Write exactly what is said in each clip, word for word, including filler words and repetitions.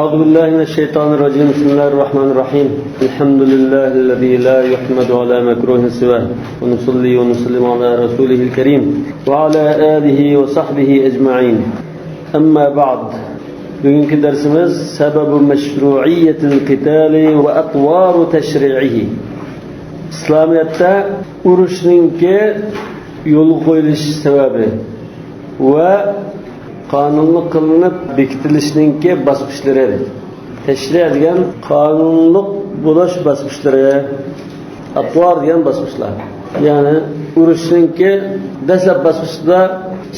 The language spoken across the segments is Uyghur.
أعوذ بالله من الشيطان الرجيم. بسم الله الرحمن الرحيم. الحمد لله الذي لا يحمد على مكروه سواه. ونصلي ونسلم على رسوله الكريم وعلى آله وصحبه أجمعين. أما بعد. بۈگۈنكى دەرسىمىز سەبەبۇ مەشرۇئىيەتىل قىتالى ۋە ئەتۋارۇ تەشرىئىھى. ئىسلامىيەتتە ئۇرۇشنىڭكى يولغا قويۇلۇش سەۋەبى ۋە قانۇنلۇق قىلىنىپ بېكىتىلىشنىڭكى باسقۇچلىرى. تەشرىئە دېگەن قانۇنلۇق بولۇش باسقۇچلىرى، ئەتۋار دېگەن باسقۇچلار. يەنى ئۇرۇشنىڭكى دەسلەپ باسقۇچىدا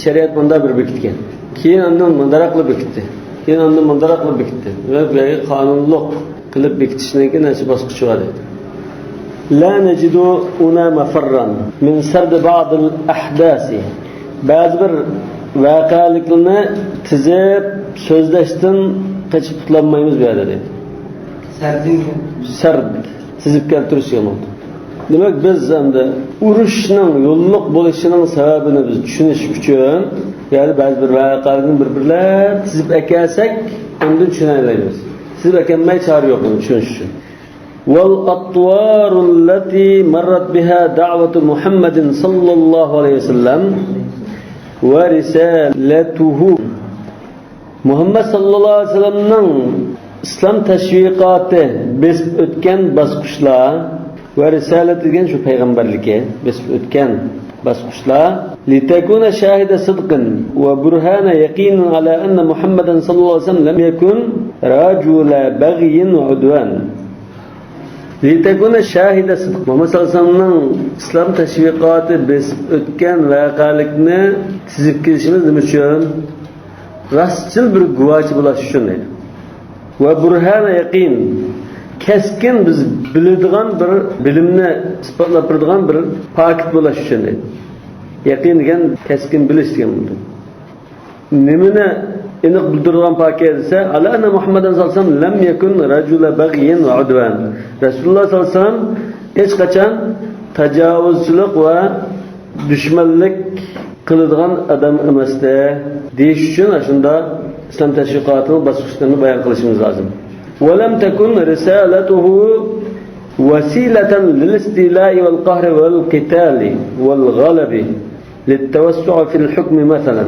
شەرىئەت مۇنداق بىر بېكىتكەن. كېيىن ئاندىن مۇنداقراق قىلىپ بېكىتتى. كېيىن ئاندىن مۇنداقراق قىلىپ بېكىتتى. ۋە بۇ يەرگە قانۇنلۇق قىلىپ بېكىتىشنىڭكى نەچچە باسقۇچى بار ئىدى. لا نجد هنا مفرا من سرد بعض الأحداث. بەزى بىر ۋەقەلىكلەرنى تىزىپ سۆزلەشتىن قېچىپ قۇتۇلالمايمىز بۇ يەردە دەيدۇ. سەردىن سەرد، تىزىپ كەلتۈرۈش دېگەن بولدى. دېمەك، بىز ئەمدى ئۇرۇشنىڭ يوللۇق بولۇشىنىڭ سەۋەبىنى بىز چۈشىنىش ئۈچۈن، يەنى بەزى بىر ۋەقەلەرنى بىر-بىرلەپ تىزىپ ئەكەلسەك، ئاندىن چۈشىنەلەيمىز. تىزىپ ئەكەلمەي چارە يوق ئۇنى چۈشىنىش ئۈچۈن. والأطوار التي مرت بها دعوة محمد صلى الله عليه وسلم ورسالته. مۇھەممەد ساللاللاھۇ ئەلەيھى ۋەسەللەمنىڭ ئىسلام تەشۋىقاتى بېسىپ ئۆتكەن باسقۇچلار ۋە رىسالەت دېگەن شۇ پەيغەمبەرلىكى بېسىپ ئۆتكەن باسقۇچلار. لتكون شاهد صدق وبرهان يقين على أن محمدا صلى الله عليه وسلم لم يكن رجل بغي وعدوان. لتكون شاهد صدق. مۇھەممەد ساللاللاھۇ ئەلەيھى ۋەسەللەمنىڭ ئىسلام تەشۋىقاتى بېسىپ ئۆتكەن ۋەقەلىكنى تىزىپ كېلىشىمىز نېمە ئۈچۈن؟ راستچىل بىر گۇۋاھچى بولۇش ئۈچۈن دەيدۇ. ۋە بۇرھانە يەقىن، كەسكىن بىز بىلىدىغان بىر بىلىمنى ئىسپاتلاپ بېرىدىغان بىر پاكىت بولۇش ئۈچۈن دەيدۇ. يەقىن دېگەن كەسكىن بىلىش دېگەن بولىدۇ. نېمىنى ئېنىق بىلدۈرىدىغان پاكىت دېسە، على أن محمدا صلى الله عليه وسلم لم يكن رجل بغي وعدوان. رەسۇلۇللاھ ساللاللاھۇ ئەلەيھى ۋەسەللەم ھېچقاچان تاجاۋۇزچىلىق ۋە دۈشمەنلىك قىلىدىغان ئادەم ئەمەستى دېيىش ئۈچۈن ئاشۇنداق ئىسلام تەشۋىقاتىنىڭ باسقۇچلىرىنى بايان قىلىشىمىز لازىم. ولم تكن رسالته وسيلة للاستيلاء والقهر والقتال والغلب للتوسع في الحكم مثلا.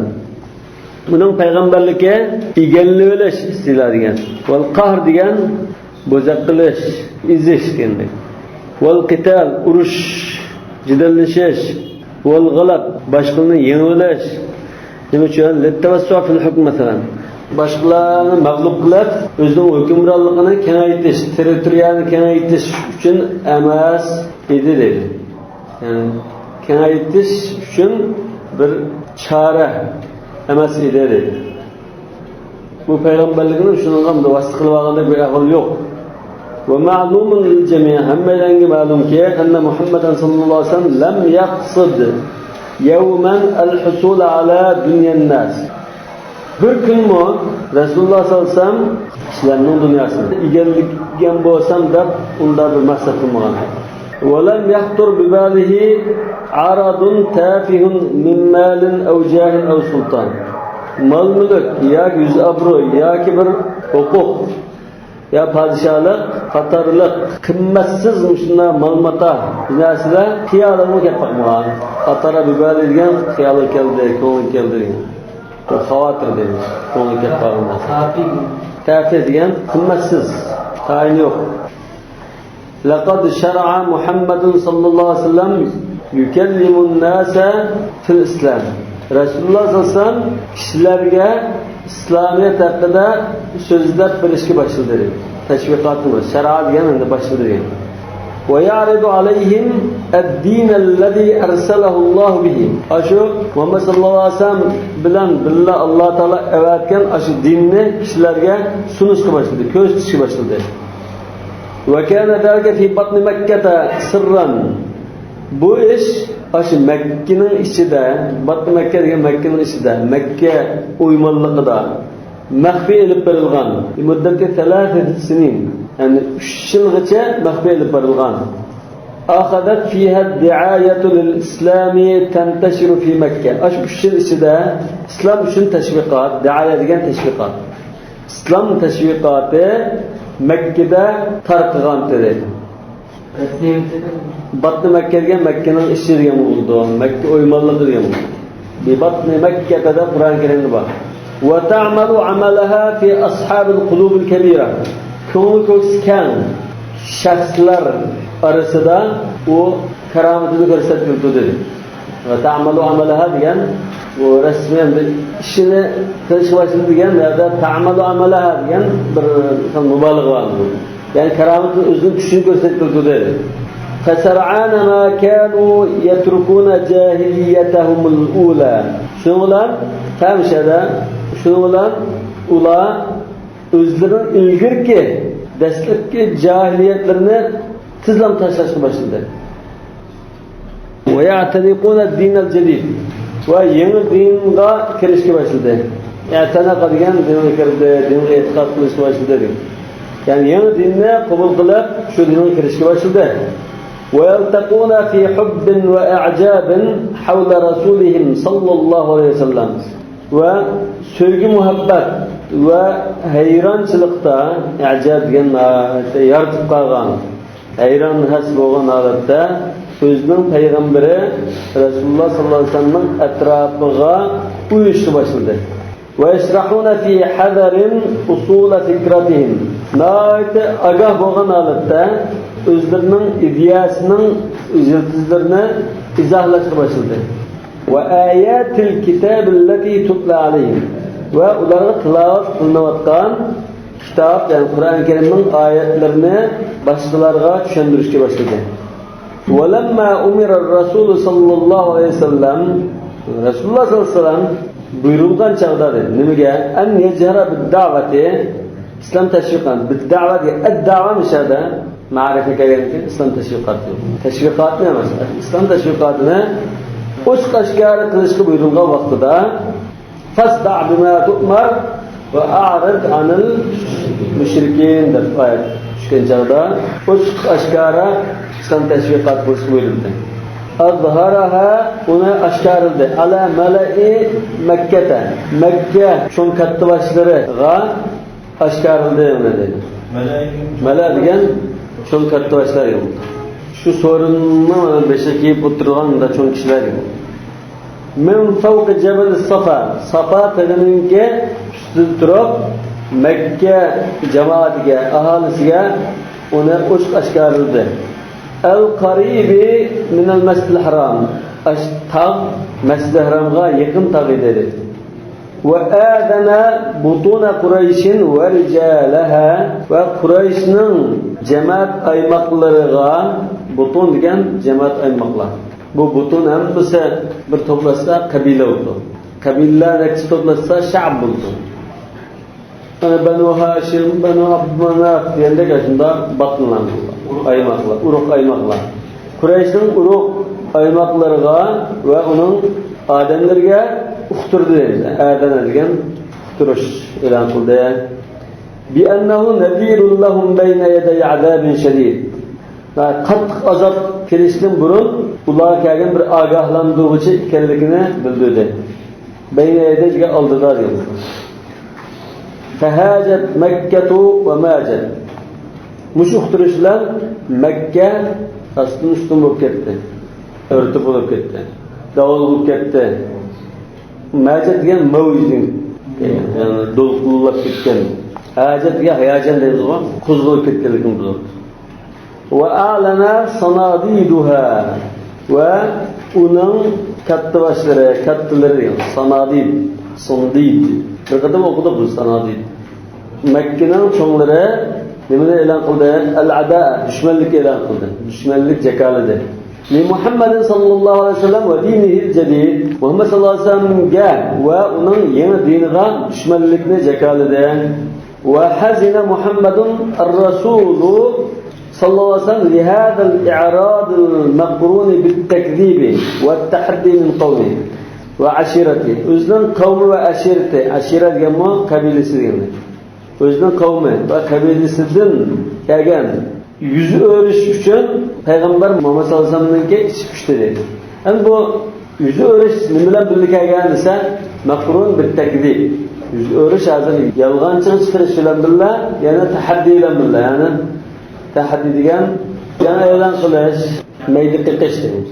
ئۇنىڭ پەيغەمبەرلىكى ئىگىلىۋېلىش، ئىستىلا دېگەن، ۋەل قەھر دېگەن بوزەك قىلىش، ئېزىش دېگەندەك. ۋەل قىتال، ئۇرۇش، جېدەللىشىش، ۋەل غەلەب، باشقىلارنى يېڭىۋېلىش. نېمە ئۈچۈن؟ لىتتەۋەسسۇ فىل ھۇكم، مەسىلەن، باشقىلارنى مەغلۇپ قىلىپ، ئۆزىنىڭ ھۆكۈمرانلىقىنى كېڭەيتىش، تېررىتورىيەنى كېڭەيتىش ئۈچۈن ئەمەس ئىدى، دەيدۇ. يەنى كېڭەيتىش ئۈچۈن بىر چارە ئەمەس ئىدى، دەيدۇ. بۇ پەيغەمبەرلىكنىڭ شۇنىڭغا بىر ۋاسىتە قىلىپ ئالغاندەك بىر ئەھۋال يوق. ومعلوم للجميع، ھەممەيلەنگە مەلۇمكى، أن محمدا صلى الله عليه وسلم لم يقصد يوما الحصول على دنيا الناس. بىر كۈنمۇ رەسۇلۇللاھ ساللاللاھۇ ئەلەيھى ۋەسەللەم كىشىلەرنىڭ دۇنياسىنى ئىگىلىگەن بولسام دەپ ئۇنداق بىر مەقسەت قىلمىغان. ولم يخطر بباله عرض تافه من مال أو جاه أو سلطان. مال-مۈلۈك ياكى يۈز-ئابرۇي ياكى بىر ھوقۇق يا پادىشاھلىق قاتارلىق قىممەتسىز مۇشۇنداق مال-ماتا، بىر نەرسىلەر خىيالىغىمۇ كەپ باقمىغان. خطر بباله دېگەن خىيالغا كەلدى، كۆڭلىگە كەلدى دېگەن. بىر خاۋاتىر دەيمىز، كۆڭلىگە كەپ قالغان نەرسە. تافه. تافه دېگەن قىممەتسىز، تايىنى يوق. لقد شرع محمد صلى الله عليه وسلم يكلم الناس في الإسلام. رەسۇلۇللاھ ساللاللاھۇ ئەلەيھى ۋەسەللەم كىشىلەرگە ئىسلامىيەت ھەققىدە سۆزلەپ بېرىشكە باشلىدى. تەشۋىقاتنى، شەرئە دېگەن ئەمدى باشلىدى دېگەن. ويعرض عليهم الدين الذي أرسله الله به. ئاشۇ مۇھەممەد ساللاللاھۇ ئەلەيھى ۋەسەللەم بىلەن بىللە ئاللاھ تائالا ئەۋەتكەن ئاشۇ دىننى كىشىلەرگە سۇنۇشقا باشلىدى، كۆرسىتىشكە باشلىدى. وكان ذلك في بطن مكة سرا. بۇ ئىش ئاشۇ مەككىنىڭ ئىچىدە، باتنى مەككە دېگەن مەككىنىڭ ئىچىدە، مەككە ئويمانلىقىدا مەخپىي ئېلىپ بېرىلغان. بمدة ثلاث سنين، يەنى ئۈچ يىلغىچە مەخپىي ئېلىپ بېرىلغان. أخذت فيها الدعاية للإسلام تنتشر في مكة. ئاشۇ ئۈچ يىل ئىچىدە ئىسلام ئۈچۈن تەشۋىقات، دىئايە دېگەن تەشۋىقات. ئىسلام تەشۋىقاتى مەككىدە تارقىغانتى دەيدۇ. باتنى مەككە دېگەن مەككىنىڭ ئىچى دېگەن بولىدۇ. مەككە ئويمانلىقى دېگەن بولىدۇ. بىباتنى مەككە دەپ قۇرئان كەرىمدە بار. وتعمل عملها في أصحاب القلوب الكبيرة. كۆڭلى كۆكسى كەڭ شەخسلەر ئارىسىدا ئۇ كارامىتىنى كۆرسەتكىلى تۇردى. ۋە تەمەلۇ ئەمەلەھا دېگەن، بۇ رەسمىي ئەمدى ئىشىنى قىلىشقا باشلىدى دېگەن يەردە تەمەلۇ ئەمەلەھا دېگەن بىر خىل مۇبالىغە بار. يەنى كارامىتىنى ئۆزىنىڭ كۈچىنى كۆرسەتكىلى تۇردى. فسرعان ما كانوا يتركون جاهليتهم الأولى. شۇنىڭ بىلەن، ھەمىشەدە شۇنىڭ بىلەن ئۇلار ئۆزلىرىنىڭ ئىلگىرىكى، دەسلەپكى جاھىلىيەتلىرىنى تېزلا تاشلاشقا باشلىدى. ويعتنقون الدين الجديد. ۋە يېڭى دىنغا كىرىشكە باشلىدى. ئەتەنەقە دېگەن دىنغا كىردى، دىنغا ئېتىقاد قىلىشقا باشلىدى دېگەن. يەنى يېڭى دىننى قوبۇل قىلىپ، شۇ دىنغا كىرىشكە باشلىدى. ويلتقون في حب وإعجاب حول رسولهم صلى الله عليه وسلم. ۋە سۆيگۈ مۇھەببەت ۋە ھەيرانچىلىقتا، ئەجەب دېگەن ناھايىتى يارىتىپ قالغان، ھەيران ھەس بولغان ھالەتتە ئۆزىنىڭ پەيغەمبىرى رەسۇلۇللاھ ساللاللاھۇ ئەلەيھى ۋەسەللەمنىڭ ئەتراپىغا ئۇيۇشۇشقا باشلىدى. ويسرحون في حذر أصول فكرتهم. ناھايىتى ئاگاھ بولغان ھالەتتە ئۆزلىرىنىڭ ئىدىيەسىنىڭ يىلتىزلىرىنى ئىزاھلاشقا باشلىدى. وآيات الكتاب التي تتلى عليهم. ۋە ئۇلارغا تىلاۋەت قىلىنىۋاتقان كىتاب، يەنى قۇرئان كەرىمنىڭ ئايەتلىرىنى باشقىلارغا چۈشەندۈرۈشكە باشلىدى. ولما أمر الرسول صلى الله عليه وسلم، رەسۇلۇللاھ ساللاللاھۇ ئەلەيھى ۋەسەللەم بۇيرۇلغان چاغدا دېدى، نېمىگە؟ أن يجهر بالدعوة، ئىسلام تەشۋىقاتى، بالدعوة دېگەن، ئەد دەۋا مۇشۇ يەردە مەرىپە كەلگەنكەن، ئىسلام تەشۋىقاتى. تەشۋىقاتنى ئەمەس، ئىسلام تەشۋىقاتىنى ئوچۇق ئاشكارا قىلىشقا بۇيرۇلغان ۋاقتىدا، فاصدع بما تؤمر وأعرض عن المشركين دەپ ئايەت چۈشكەن چاغدا، ئوچۇق ئاشكارا ئىسلام تەشۋىقات قىلىشقا بۇيرۇلدى. أظهرها، ئۇنى ئاشكارىلىدى. على ملأ مكة، مەككە چوڭ كاتتىباشلىرىغا ئاشكارىلىدى ئۇنى دەيدۇ. مەلە دېگەن چوڭ كاتتىباشلار دېگەن. شۇ سورۇننىڭ بېشىغا كىيىپ ئولتۇرغان چوڭ كىشىلەر دېگەن. من فوق جبل الصفا، سافا تېغىنىڭكى ئۈستىدە تۇرۇپ، مەككە جامائىتىگە، ئاھالىسىگە ئۇنى ئوچۇق ئاشكارىلىدى. القريب من المسجد الحرام، ئاشۇ تاغ مەسجىدى ھارامغا يېقىن تاغ ئىدى. وآذن بطون قريش ورجالها، ۋە قۇرەيشنىڭ جەمەت ئايماقلىرىغا، بۇتۇن دېگەن جەمەت ئايماقلار. بۇ بۇتۇن ھەممىسى بىر توپلاشسا قەبىلە بولىدۇ. قەبىلىلەر نەچچە توپلاشسا شەئب بولىدۇ. ئەنە بەنۇ ھاشىم، بەنۇ ئابدۇماناف دېگەندەك ئاشۇنداق باتنىلار، ئايماقلار، ئۇرۇق ئايماقلار. قۇرەيشنىڭ ئۇرۇق ئايماقلىرىغا ۋە ئۇنىڭ ئادەملىرىگە ئۇقتۇردى دەيمىز. ئەدەنە دېگەن ئۇقتۇرۇش ئېلان قىلدى. بأنه نذير لهم بين يدي عذاب شديد. قاتتىق ئازاب كېلىشتىن بۇرۇن ئۇلارغا كەلگەن بىر ئاگاھلاندۇرغۇچى ئىكەنلىكىنى بىلدۈردى. بين يدي دېگەن ئالدىدا دېگەن. فهاجت مكة وماجت. مۇشۇ ئۇقتۇرۇش بىلەن مەككە ئاستىن ئۈستۈن بولۇپ كەتتى. ئۆرتە بولۇپ كەتتى. داۋان بولۇپ كەتتى. ماجت دېگەن مەۋج دېگەن. يەنى دولقۇنلاپ كەتكەن. ھاجەت دېگەن ھاياجان دەيمىزغۇ. قوزغىلىپ كەتكەنلىكىنى بىلدۈردى. وأعلن صناديدها، ۋە ئۇنىڭ كاتتىباشلىرى، كاتتىلىرى، سانادىد، سۇندىد. بىر قېتىم ئوقۇدۇق بىز سانادىد. مەككىنىڭ چوڭلىرى نېمىنى ئېلان قىلدى؟ العداء، دۈشمەنلىك ئېلان قىلدى. دۈشمەنلىك جاكارلىدى. لمحمد صلى الله عليه وسلم ودينه الجديد، مۇھەممەد ساللاللاھۇ ئەلەيھى ۋەسەللەمگە ۋە ئۇنىڭ يېڭى دىنىغا دۈشمەنلىكنى جاكارلىدى. وحزن محمد الرسول صلى الله عليه وسلم لهذا الإعراض المقرون بالتكذيب والتحدي من قومه وعشيرته. ئۆزىنىڭ قەۋمى ۋە ئەشىرىتى، ئەشىرە دېگەنمۇ قەبىلىسى دېگەنلىك. ئۆزىنىڭ قەۋمى ۋە قەبىلىسىدىن كەلگەن يۈز ئۆرۈش ئۈچۈن پەيغەمبەر مۇھەممەد ساللاللاھۇ ئەلەيھى ۋەسەللەمنىڭكى ئىچى پۇشتى دەيدۇ. ئەمدى بۇ يۈز ئۆرۈش نېمە بىلەن بىللە كەلگەن دېسە، مەقرۇن بىتتەكلىپ. يۈز ئۇرۇش ھازىر يالغانچىغا چىقىرىش بىلەن بىللە، يەنە تەھەددىي بىلەن بىللە، يەنى تەھەددىي دېگەن يەنە ئېلان قىلىش، مەيدە قېقىش دېگەن.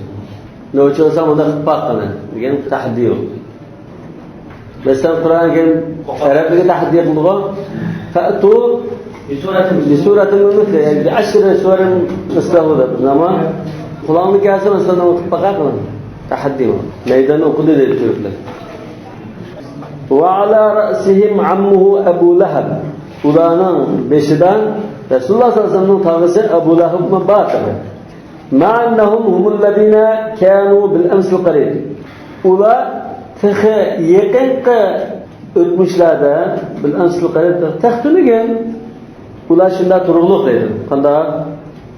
نوچى بولسا مۇنداق قىلىپ باققىنە دېگەن تەھەددىي يوق. مەسىلەن، قۇرئان كەرىم ئەرەبلەرگە تەھەددىي قىلىدىغۇ. فەتۇ بىسۇرەتىن مىسلىھا، يەنى بىئەشرى سۇۋەرىن مىسلەھۇ دەپ. ئەمما قۇلاڭنى كەلسە، مەسىلەن، ئوقۇپ باقاقمۇ؟ تەھەددىي بار. مەيداننى ئوقۇدى دەيدۇ تۈركلەر. وعلى رأسهم عمه أبو لهب. ئۇلارنىڭ بېشىدا رەسۇلۇللاھ سەللەللاھۇ ئەلەيھى ۋەسەللەمنىڭ تاغىسى ئەبۇ لەھەبمۇ بار. مع أنهم هم الذين كانوا بالأمس القريب. ئۇلار تېخى يېقىنقى ئۆتمۈشلەردە، بالأمس القريب، تېخى تۈنۈگۈن ئۇلار شۇنداق تۇرۇقلۇق دەيدۇ. قانداق؟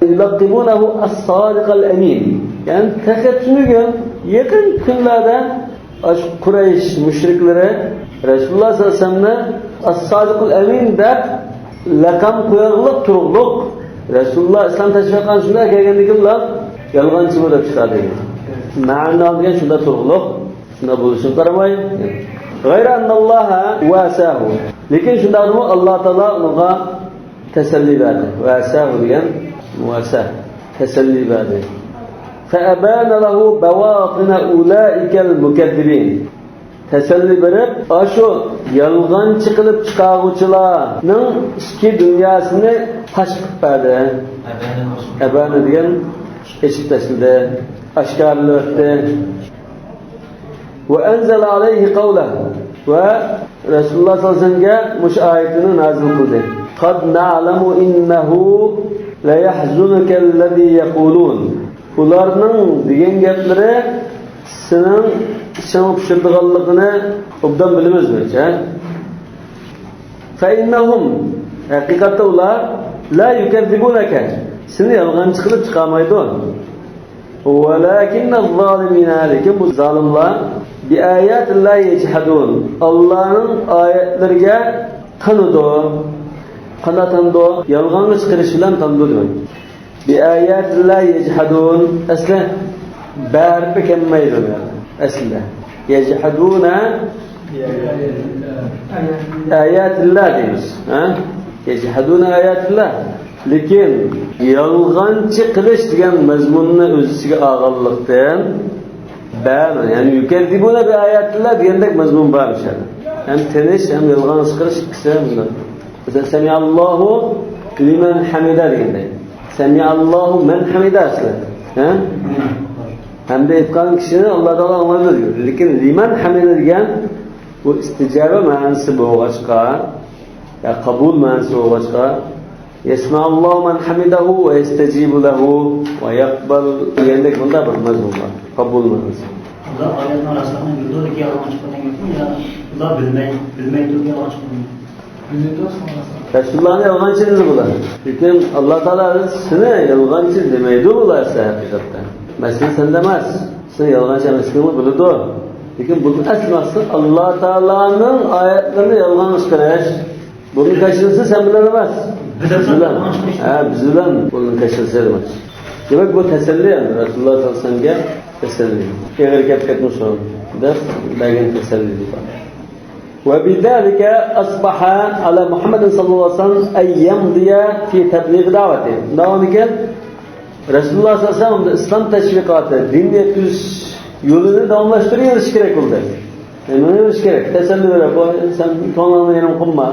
يلقبونه الصادق الأمين. يەنى تېخى تۈنۈگۈن، يېقىن كۈنلەردە ئاشۇ قۇرەيش مۇشرىكلىرى رەسۇلۇللاھ سەللەللاھۇ ئەلەيھى ۋەسەللەمنى ئەسسادىقۇل ئەمىن دەپ لەقەم قويارلىق تۇرۇقلۇق. رەسۇلۇللاھ ئىسلام تەشرىپ قىلغان شۇنداق كەلگەندىن كېيىنلا يالغانچىمۇ دەپ چىقاردى. مەنا دېگەن شۇنداق تۇرۇقلۇق. شۇنداق بولۇشىغا قارىماي، غەيرە ئەننەللاھە ۋەسەھۇ. لېكىن شۇنداقتىمۇ ئاللا تائالا ئۇنىڭغا تەسەللى بەردى. ۋەسەھۇ دېگەن مۇۋەسسە، تەسەللى بەردى. فەئەبەنە لەھۇ بەۋاتىنە ئۇلائىكەل مۇكەززىبىن. تەسەللى بېرىپ، ئاشۇ يالغانچى قىلىپ چىقارغۇچىلارنىڭ ئىچكى دۇنياسىنى پاش قىلىپ بەردى. ئەبەنە دېگەن ئېچىپ تاشلىدى، ئاشكارىلىۋەتتى. وأنزل عليه قوله، ۋە رەسۇلۇللاھ سەللەللاھۇ ئەلەيھى ۋەسەللەمگە مۇشۇ ئايىتىنى نازىل قىلدى. قد نعلم إنه ليحزنك الذي يقولون. ئۇلارنىڭ دېگەن گەپلىرى سېنىڭ ئىچىڭنى پۇشۇرىدىغانلىقىنى ئوبدان بىلىمىز، دېدى. فإنهم، ھەقىقەتتە ئۇلار، لا يكذبونك، سېنى يالغانچى قىلىپ چىقارمايدۇ. ولكن الظالمين، لېكىن بۇ زالىملار، بآيات الله يجحدون، ئاللانىڭ ئايەتلىرىگە تانىدۇ. قانداق تانىدۇ؟ يالغانغا چىقىرىش بىلەن تانىدۇ دېمەك. بآيات الله يجحدون، ئەسلى بەرىپلا كەلمەيدۇ ئەسلىدە. يجحدون آيات الله دەيمىز. ھە؟ يجحدون آيات الله. لېكىن يالغانچى قىلىش دېگەن مەزمۇننى ئۆز ئىچىگە ئالغانلىقتىن، بەرمە، يەنى يكذبون بآيات الله دېگەندەك مەزمۇن بار مۇشۇ يەردە. ھەم تىنىش، ھەم يالغان چىقىرىش ئىككىسى مۇنداق. مەسىلەن، سەمىئەللاھۇ لىمەن ھەمىدە دېگەندەك. سەمىئەللاھۇ مەن ھەمىدە ئەسلى. ھە؟ ھەمدە ئېيتقان كىشىنى ئاللا تائالا ئاڭلايدۇ دېگەن. لېكىن لىمەن ھەمىدە دېگەن بۇ ئىستىجابە مەنىسى بولغاچقا، يا قوبۇل مەنىسى بولغاچقا، يسمع الله من حمده ويستجيب له ويقبل دېگەندەك بۇنداق بىر مەزمۇن بار. قوبۇل مەنىسى. ئۇلار ئايەتنىڭ راستلىقىنى بىلىدۇ، لېكىن يالغان چىققان گەپمۇ يا ئۇلار بىلمەي، بىلمەي تۇرۇپ يالغان چىققان گەپمۇ؟ رەسۇلۇللاھنى يالغانچى دېدى بۇلار. لېكىن ئاللا تائالا سېنى يالغانچى دېمەيدۇ بۇلار سەن ھەقىقەتتە. مەسىلە سەندە ئەمەس. سېنى يالغانچى ئەمەسلىكىڭنى بىلىدۇ. لېكىن بۇنىڭ ئەسلى مەقسىتى ئاللا تائالانىڭ ئايەتلىرىنى يالغان چىقىرىش. بۇنىڭ كاشىلىسى سەن بىلەن ئەمەس. بىز بىلەن. ھە، بىز بىلەن بۇنىڭ كاشىلىسى دېمەك. دېمەك، بۇ تەسەللى ئەمدى. رەسۇلۇللاھ سەللەللاھۇ ئەلەيھى ۋەسەللەمگە تەسەللى. ئېغىر كەپ كەتمىسۇن دەپ بەرگەن تەسەللى دەپ. وبذلك أصبح على محمد صلى الله عليه وسلم أن يمضي في تبليغ دعوته. شۇنداق بولغاندىكىن، رەسۇلۇللاھ سەللەللاھۇ ئەلەيھى ۋەسەللەم ئىسلام تەشۋىقاتى، دىن يەتكۈزۈش يولىنى داۋاملاشتۇرۇۋېرىش كېرەك بولدى. نېمە قىلىش كېرەك؟ تەسەللى بېرىپ، ۋاي، سەن كۆڭلۈڭنى يېرىم قىلما.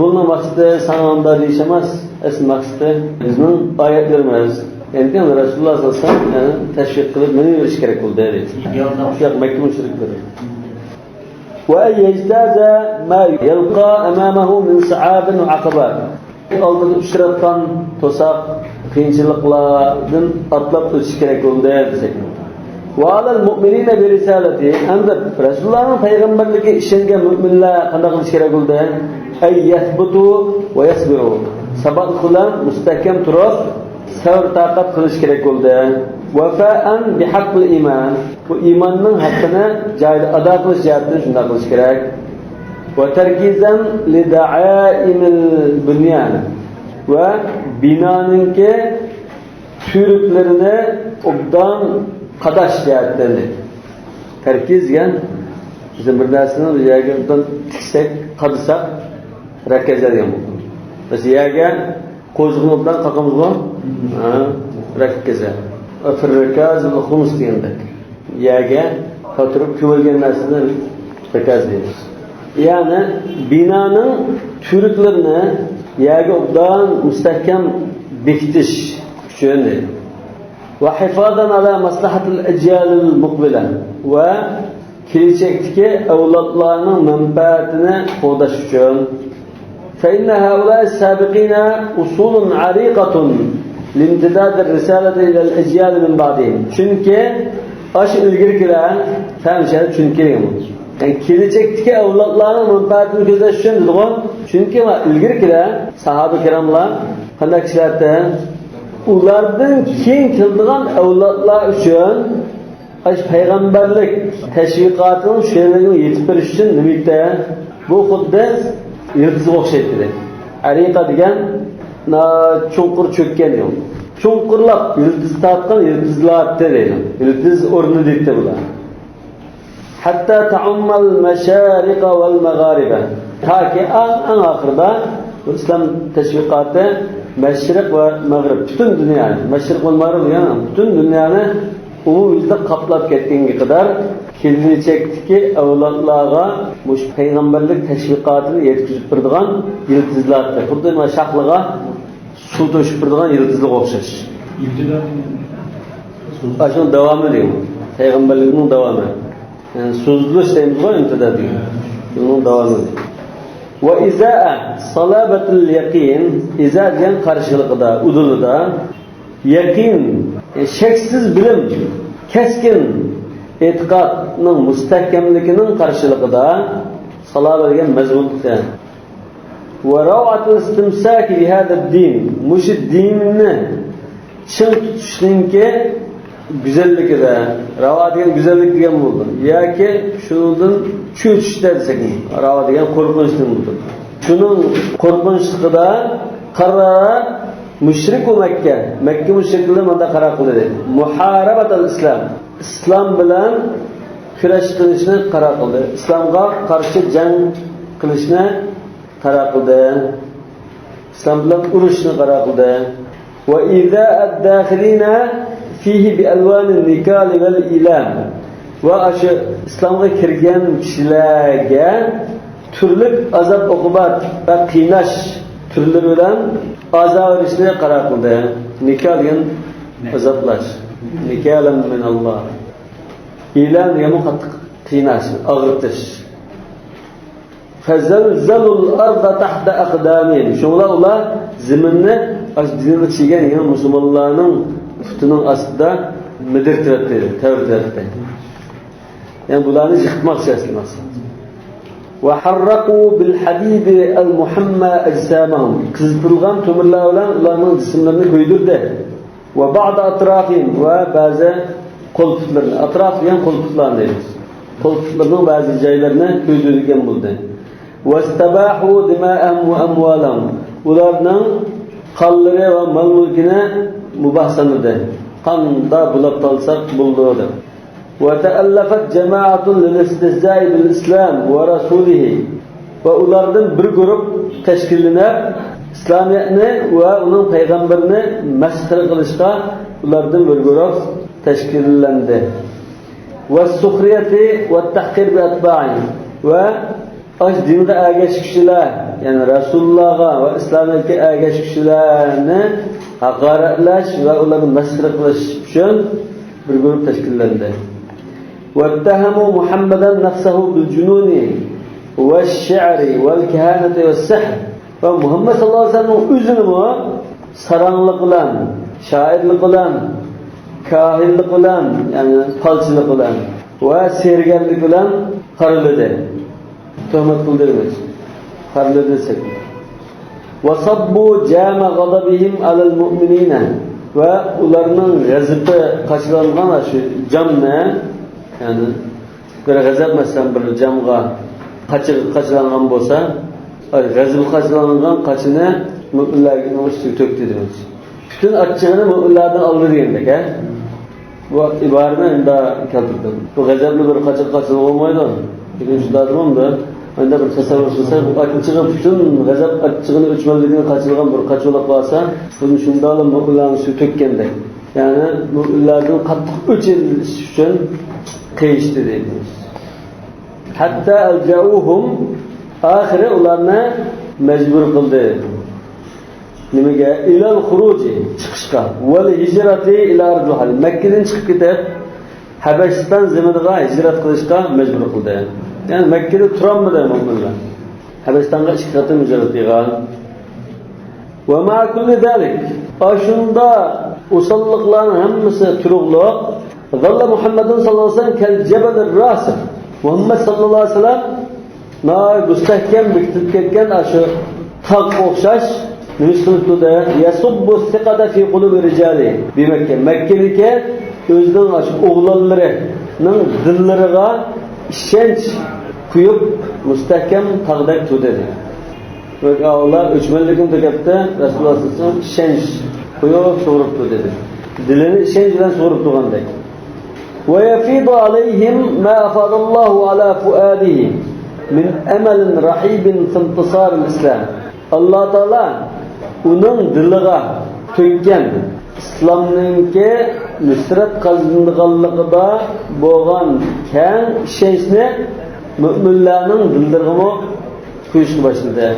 بۇنىڭ مەقسىتى ساڭا ئۇنداق دېيىش ئەمەس. ئەسلى مەقسىتى بىزنىڭ ئايەتلىرىمىز. يەنى رەسۇلۇللاھ سەللەللاھۇ ئەلەيھى ۋەسەللەم، يەنى تەشۋىق قىلىپ مېڭىۋېرىش كېرەك بولدى، دەيدۇ. ياق، مەككە مۇشرىكلىرى. وأن يجتاز ما يلقى أمامه من صعاب وعقبات. ئالدىدا ئۇچراتقان توساق، قىيىنچىلىقلاردىن ئاتلاپ ئۆتۈش كېرەك بولدى دېسەك. وعلى المؤمنين برسالته. ئەمدى رەسۇلۇللاھنىڭ پەيغەمبەرلىكىگە ئىشەنگەن مۆمىنلەر قانداق قىلىش كېرەك بولدى؟ أن يثبتوا ويصبروا. ساباتلىق بىلەن مۇستەھكەم تۇرۇپ، سەۋر تاقەت قىلىش كېرەك بولدى. وفاء بحق الإيمان. بۇ ئىماننىڭ ھەققىنى جايىدا ئادا قىلىش جەھەتتىن شۇنداق قىلىش كېرەك. وتركيزا لدعائم البنيان. ۋە بىنانىڭكى تۈۋرۈكلىرىنى ئوبدان قاداش جەھەتتىن. تەركىز دېگەن بىز بىر نەرسىنى يەرگە ئوبدان تىكسەك، قادىساق، رەكەزە دېگەن بولىدۇ. بىز يەرگە قوزغىنىپ ئوبدان قاقىمىزغۇ، ھە، رەكەزە. فىر رىكازىل خۇمۇس دېگەندەك. يەرگە قاتۇرۇپ كۆمۈلگەن نەرسىنى رىكاز دەيمىز. يەنى بىنانىڭ تۈۋرۈكلىرىنى يەرگە ئوبدان مۇستەھكەم بېكىتىش ئۈچۈن دەيدۇ. وحفاظا على مصلحة الأجيال المقبلة، ۋە كېلىچەكتىكى ئەۋلادلارنىڭ مەنپەئەتىنى قوغداش ئۈچۈن. فإن هؤلاء السابقين أصول عريقة لامتداد الرسالة إلى الأجيال من بعدهم. چۈنكى ئاشۇ ئىلگىرىكىلەر، ھەمىشە چۈنكى دېگەن بولىدۇ. يەنى كېلىچەكتىكى ئەۋلادلارنىڭ مەنپەئەتىنى كۆزلەش ئۈچۈن دېدىغۇ. چۈنكى ئىلگىرىكىلەر ساھابە كىراملار قانداق كىشىلەردى؟ ئۇلاردىن كېيىن كېلىدىغان ئەۋلادلار ئۈچۈن ئاشۇ پەيغەمبەرلىك تەشۋىقاتىنىڭ شۇ يەرلىرىگە يېتىپ بېرىش ئۈچۈن نېمە ئېيتتى؟ بۇ خۇددى يىلتىزغا ئوخشايتتى دەيدۇ. ئەرىقە دېگەن، نا-، چوڭقۇر چۆككەن يول. چوڭقۇرلاپ يىلتىز تارتقان يىلتىزلاتتى دەيدۇ. يىلتىز ئورنى دەيتتى بۇلار. حتى تعم المشارق والمغارب. تاكى ئەڭ، ئەڭ ئاخىرىدا بۇ ئىسلام تەشۋىقاتى مەشرىق ۋە مەغرىب، پۈتۈن دۇنيانى، مەشرىق ۋە مەغرىب دېگەن پۈتۈن دۇنيانى ئومۇميۈزلۈك قاپلاپ كەتكەنگە قەدەر كېلىچەكتىكى ئەۋلادلارغا مۇشۇ پەيغەمبەرلىك تەشۋىقاتىنى يەتكۈزۈپ بېرىدىغان يىلتىزلاتتى. خۇددى مانا شاخلىغا سۇ توشۇپ بېرىدىغان يىلتىزلىققا ئوخشاش. ئاشۇنىڭ داۋامى دېگەن. پەيغەمبەرلىكنىڭ داۋامى. يەنى سوزۇلۇش دەيمىزغۇ، ئىمتىداد دېگەن. بۇنىڭ داۋامى. وإزاء صلابة اليقين، ئىزا دېگەن قارشىلىقىدا، ئۇدۇلىدا، يەقىن، شەكسىز بىلىم، كەسكىن ئېتىقادنىڭ مۇستەھكەملىكىنىڭ قارشىلىقىدا، سالابە دېگەن مەزمۇنلۇق دېگەن. وروعة الاستمساك بهذا الدين، مۇشۇ دىننى چىڭ تۇتۇشنىڭكى گۈزەللىكىدە، راۋا دېگەن گۈزەللىك دېگەن بولىدۇ. ياكى شۇنىڭدىن چۆچۈشتە دېسەك، راۋا دېگەن قورقۇنچتىن بولىدۇ. شۇنىڭ قورقۇنچلۇقىدا قەررەرە مۇشرىكۇ مەككە، مەككە مۇشرىكلىرى مۇنداق قارار قىلدى دەيدۇ. محاربة الإسلام، ئىسلام بىلەن كۈرەش قىلىشنى قارار قىلدى. ئىسلامغا قارشى جەڭ قىلىشنى قارار قىلدى. ئىسلام بىلەن ئۇرۇشنى قارار قىلدى. وإيذاء الداخلين فيه بألوان النكال والإيلام. ۋە ئاشۇ ئىسلامغا كىرگەن كىشىلەرگە تۈرلۈك ئازاب-ئوقۇبەت ۋە قىيناش تۈرلىرى بىلەن ئازا بېرىشنى قارار قىلدى. نىكال دېگەن ئازابلاش. نكالا من الله. ئىلام دېگەنمۇ قاتتىق قىيناش، ئاغرىتىش. فزلزلوا الأرض تحت أقدامهم. شۇڭا ئۇلار زېمىننى ئاشۇ دىنغا چىگەن يېڭى مۇسۇلمانلارنىڭ پۇتىنىڭ ئاستىدا مىدىرتىۋەتتى، تەۋرىتىۋەتتى. يەنى بۇلارنى يىقىتماقچى ئەسلى مەقسەت. وحرقوا بالحديد المحمى أجسامهم. قىزىتىلغان تۆمۈرلەر بىلەن ئۇلارنىڭ جىسىملىرىنى كۆيدۈردى. وبعض أطرافهم، ۋە بەزى قول-پۇتلىرىنى، ئەتراپ دېگەن قول-پۇتلارنى دەيمىز. قول-پۇتلىرىنىڭ بەزى جايلىرىنى كۆيدۈرگەن بولدى. واستباحوا دماءهم وأموالهم. ئۇلارنىڭ قانلىرى ۋە مال-مۈلكىنى مۇباھ سانىدى. قاندا بۇلاپ تالساق بولىدۇ دەپ. وتألفت جماعة للاستهزاء بالإسلام ورسوله. ۋە ئۇلاردىن بىر گۇرۇپ تەشكىللىنىپ، ئىسلامىيەتنى ۋە ئۇنىڭ پەيغەمبىرىنى مەسخىرە قىلىشقا ئۇلاردىن بىر گۇرۇپ تەشكىللەندى. والسخرية والتحقير بأتباعه. ۋە ئاشۇ دىنغا ئەگەشكۈچىلەر، يەنى رەسۇلۇللاغا ۋە ئىسلامىيەتكە ئەگەشكۈچىلەرنى ھاقارەتلەش ۋە ئۇلارنى مەسخىرە قىلىش ئۈچۈن بىر گۇرۇپ تەشكىللەندى. واتهموا محمدا نفسه بالجنون والشعر والكهانة والسحر. ۋە مۇھەممەد ساللاللاھۇ ئەلەيھى ۋەسەللەمنىڭ ئۆزىنىمۇ ساراڭلىق بىلەن، شائىرلىق بىلەن، كاھىنلىق بىلەن، يەنى پالچىلىق بىلەن ۋە سېھىرگەرلىك بىلەن قارىلىدى. تۆھمەت قىلدى دېمەكچى. قارىلىدى دېسەك. وصبوا جام غضبهم على المؤمنين. ۋە ئۇلارنىڭ غەزىپى قاچىلانغان شۇ جامنى، يەنى بىر غەزەپ، مەسىلەن، بىر جامغا قاچا قاچىلانغان بولسا، غەزىپى قاچىلانغان قاچىنى مۆمىنلەرنىڭ ئۈستىگە تۆكتى دېمەكچى. پۈتۈن ئاچچىقىنى مۆمىنلەردىن ئالدى دېگەندەك، ھە؟ بۇ ئىبارىنى ئەمدى كەلتۈردۈم. بۇ غەزەپنى بىر قاچىغا قاچىلىغىلى بولمايدۇ. لېكىن شۇنداق دېمەمدۇ؟ ئەندە بىر تەسەۋۋۇر قىلساق، بۇ ئاچچىقى پۈتۈن غەزەپ ئاچچىقىنى ئۆچمەنلىكىنى قاچىلىغان بىر قاچا بولۇپ قالسا، بۇنى شۇنداقلا مۆمىنلەرنىڭ ئۈستىگە تۆككەندەك. يەنى مۆمىنلەردىن قاتتىق ئۆچ ئېلىش ئۈچۈن قىيىشتى دەيدۇ. ھەتتا ئەلجەئۇھۇم، ئاخىرى ئۇلارنى مەجبۇر قىلدى. نېمىگە؟ ئىلەل خۇرۇجى، چىقىشقا. ۋەل ھىجرەتى ئىلە ئەرزىھا، مەككىدىن چىقىپ كېتىپ، ھەبەشىستان زېمىنىغا ھىجرەت قىلىشقا مەجبۇر قىلدى. يەنى مەككىدە تۇرالمىدى مۆمىنلەر. ھەبەشىستانغا ئىككى قېتىم ھىجرەت قىلغان. ۋە مەئە كۇللى زالىك، ئاشۇنداق ئوساللىقلارنىڭ ھەممىسى تۇرۇقلۇق، ظەللە مۇھەممەدۇن ساللاللاھۇ ئەلەيھى ۋەسەللەم كەل جەبەلىر راسىخ، مۇھەممەد ساللاللاھۇ ئەلەيھى ۋەسەللەم ناھايىتى مۇستەھكەم بېكىتىلىپ كەتكەن ئاشۇ تاغقا ئوخشاش نېمە قىلىپتۇ دە؟ يەسۇببۇ سىقەتە فى قۇلۇبى رىجالى بىمەككە، مەككىدىكى ئۆزىنىڭ ئاشۇ ئوغلانلىرىنىڭ دىللىرىغا ئىشەنچ قۇيۇپ، مۇستەھكەم تاغدەك تۇردى. بەك ئاۋۇلار ئۆچمەنلىكىنى تۆكەپتۇ، رەسۇلۇللاھ سەللەللاھۇ ئەلەيھى ۋەسەللەم ئىشەنچ قۇيۇپ سۇغۇرۇپتۇ دېدى. دىلىنى ئىشەنچ بىلەن سۇغۇرۇپ تۇرغاندەك. ويفيض عليهم ما أفاض الله على فؤاده من أمل رهيب في انتصار الإسلام. ئاللا تائالا ئۇنىڭ دىلىغا تۆككەن ئىسلامنىڭكى نۇسرەت قازىنىدىغانلىقىدا بولغان كەڭ ئىشەنچنى مۆمىنلەرنىڭ دىللىرىغىمۇ قۇيۇشقا باشلىدى.